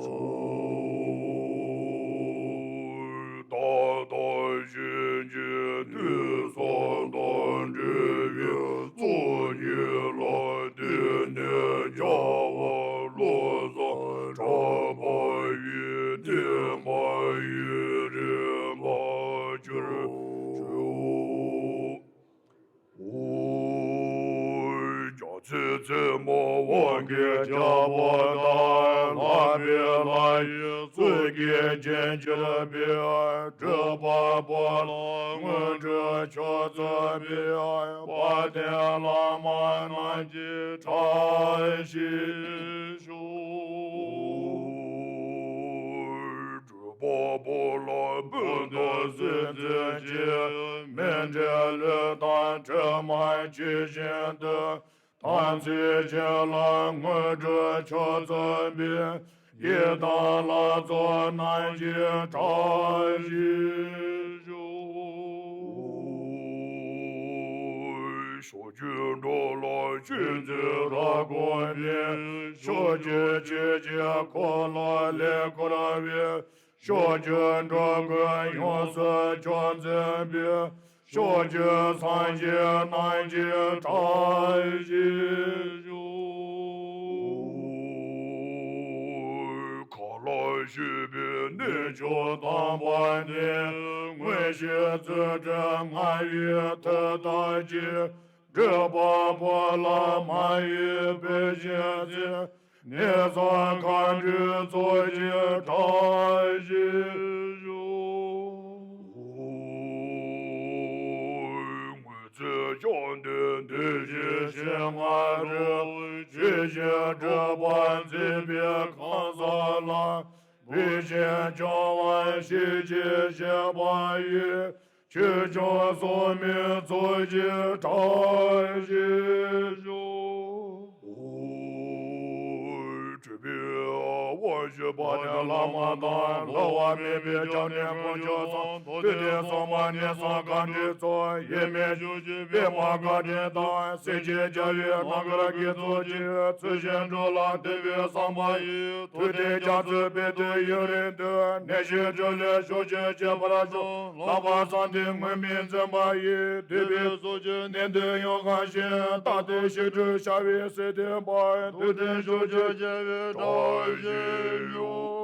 ཆོས། བདག་དང་གཞན་གྱི་དུས་གསུམ་དང་འབྲེལ་བའི། ཚོགས་གཉིས་ལ་བརྟེན་ནས་རྒྱལ་བ་བློ་བཟང་གྲགས་པ་ཡི། བསྟན་པ་ཡུན་རིང་བར་གྱུར་ཅིག་རྒྱལ་སྲས་བཙུན་མོ་དབང་གི་རྒྱལ་པོ་དང་། ལྷ་མིའི་ལྷ་ཡི་གཙུག་གི་རྒྱན་གྱུར་པའི། སྒྲུབ་པ་པོ་ལ་དངོས་གྲུབ་མཆོག་སྩོལ་བའི། དཔལ་ལྡན་བླ་མ་རྣམས་ཀྱི་གྲངས་ཤིག་ཞུ། སྒྲུབ་པ་པོ་ལ་སྤུན་ཟླ་སེམས་ཅན་གྱི། མི་འབྲལ་ལུས་དང་གྲིབ་མ་ཇི་བཞིན་དུ། དམ་ཚིག་ཅན་ལ་དངོས་གྲུབ་མཆོག་སྩོལ་བའི། ཡི་དམ་ལྷ་ཚོགས་རྣམས་ཀྱི་གྲངས་ཤིག་ཞུ། ཕྱོགས་བཅུའི་འགྲོ་ལ་ཆོས་འཛིན་རབ་དགོངས་པའི། ཕྱོགས་བཅུའི་ཆོས་ཀྱི་འཁོར་ལོ་ལས་འཁོར་བའི། ཕྱོགས་བཅུའི་འགྲོ་ཀུན་ཡོངས་སུ་སྐྱོང་མཛད་པའི། ཕྱོགས་བཅུའི་སངས་རྒྱས་རྣམས་ཀྱི་གྲངས་ཤིག་ཞུ། གང་ལ་ཞུས་པའི་གནས་མཆོག་དམ་པ་ནི། མངོན་ཤེས་རྫུ་འཕྲུལ་མངའ་བའི་མཐུ་རྟགས་ཀྱིས། སྒྲུབ་པ་པོ་ལ་མ་ཡིས་བོས་ཤིང་བརྩེ། གནས་གསུམ་མཁའ་འགྲོའི་ཚོགས་ཀྱི་གྲངས་ཤིག་ཞུ། དངོས་མཛད་བཅོམ་ལྡན་འདས་ཀྱི་ཞལ་སྔ་རུ། ཆོས་བཞིན་སྒྲུབ་པ་མཛད་པའི་གང་ཟག་ལ། བོས་ཤིང་སྐྱོང་བར་ཤིག་ཅེས་བཤད་པ་ཡི། ཆོས་སྐྱོང་སྲུང་མའི་ཚོགས་ཀྱི་གྲངས་ཤིག་ཞུ། སྤྲུལ་པའི་དབང་ཕྱུག་དཔལ་ལྡན་བླ་མ་དང་། བསླུ་བ་མེད་པའི་སྐྱབས་གནས་དཀོན་མཆོག་གསུམ། ཐུབ་བསྟན་སྲུང་མ་གནས་གསུམ་མཁའ་འགྲོའི་ཚོགས། དབྱེར་མེད་བཅུ་བཞི་པདྨ་དཀར་སྤྱན་དང་། སེང་ཆེན་རྒྱལ་བའི་རྣམ་དཀར་གྱི་ཚོགས་ཀྱིས། ཚུལ་བཞིན་འགྲོ་ལ་འདུད་པའི་བསམ་པ་ཡིས། ཐུབ་བསྟན་རྒྱ་མཚོའི་དཔལ་དུ་ཡུན་རིང་དུ། གནས་གཞན་འགྲོ་ལས་ཕྱོགས་བཅུར་ཁྱབ་པར་ཤོག་ལྷག་པར་བསམ་གཏན་མངོན་མིང་འཛིན་པ་ཡིས། འདུས་པའི་ཚོགས་ཀྱི་གནད་དོན་ཡོངས་བསྔགས་ཤིང་། རྟག་ཏུ་ཞི་ཁྲོའི་བྱ་བས་གསོས་ཏེ་འབར། ཐུབ་བསྟན་ཕྱོགས་བཅུར་རྒྱས་པའི་གྲངས་ཤིག་ཡོད།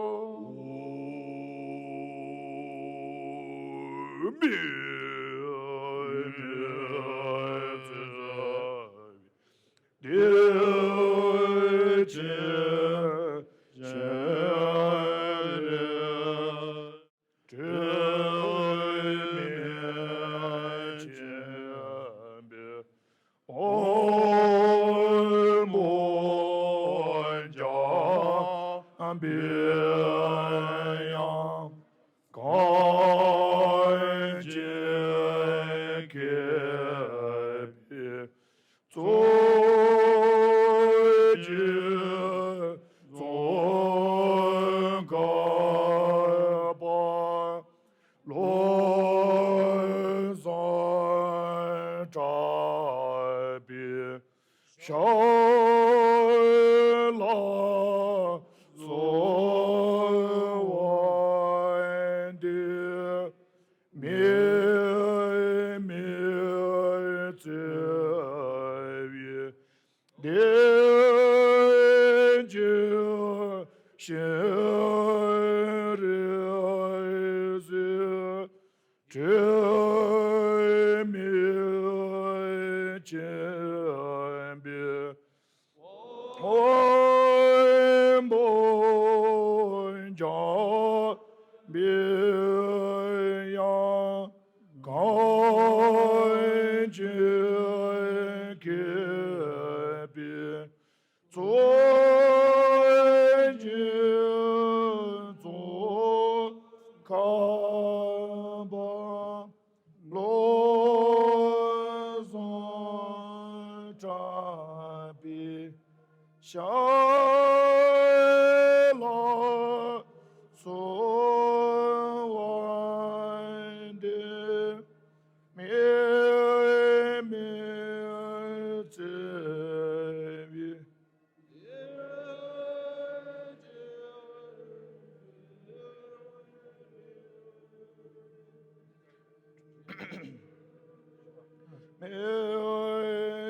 གྲོལ་ལ་གསོལ་བ་འདེབས། དམིགས་མེད་བརྩེ་བའི་བདེ་ཆེན་ཞི་རིལ་ཟས། འཁྲུལ་མེད་མཁྱེན་པའི་དབང་པོ་འཇམ་པའི་དབྱངས། གངས་ཅན་མཁས་པའི་ཚོགས་ཀྱི་ཙོང་ཁ་པ། བློ་བཟང་གྲགས་པའི་ཞབས་ལ་གསོལ་བ་འདེབས། དམིགས་མེད་བརྩེ་བའི་དམིགས་མེད་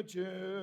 བརྩེ་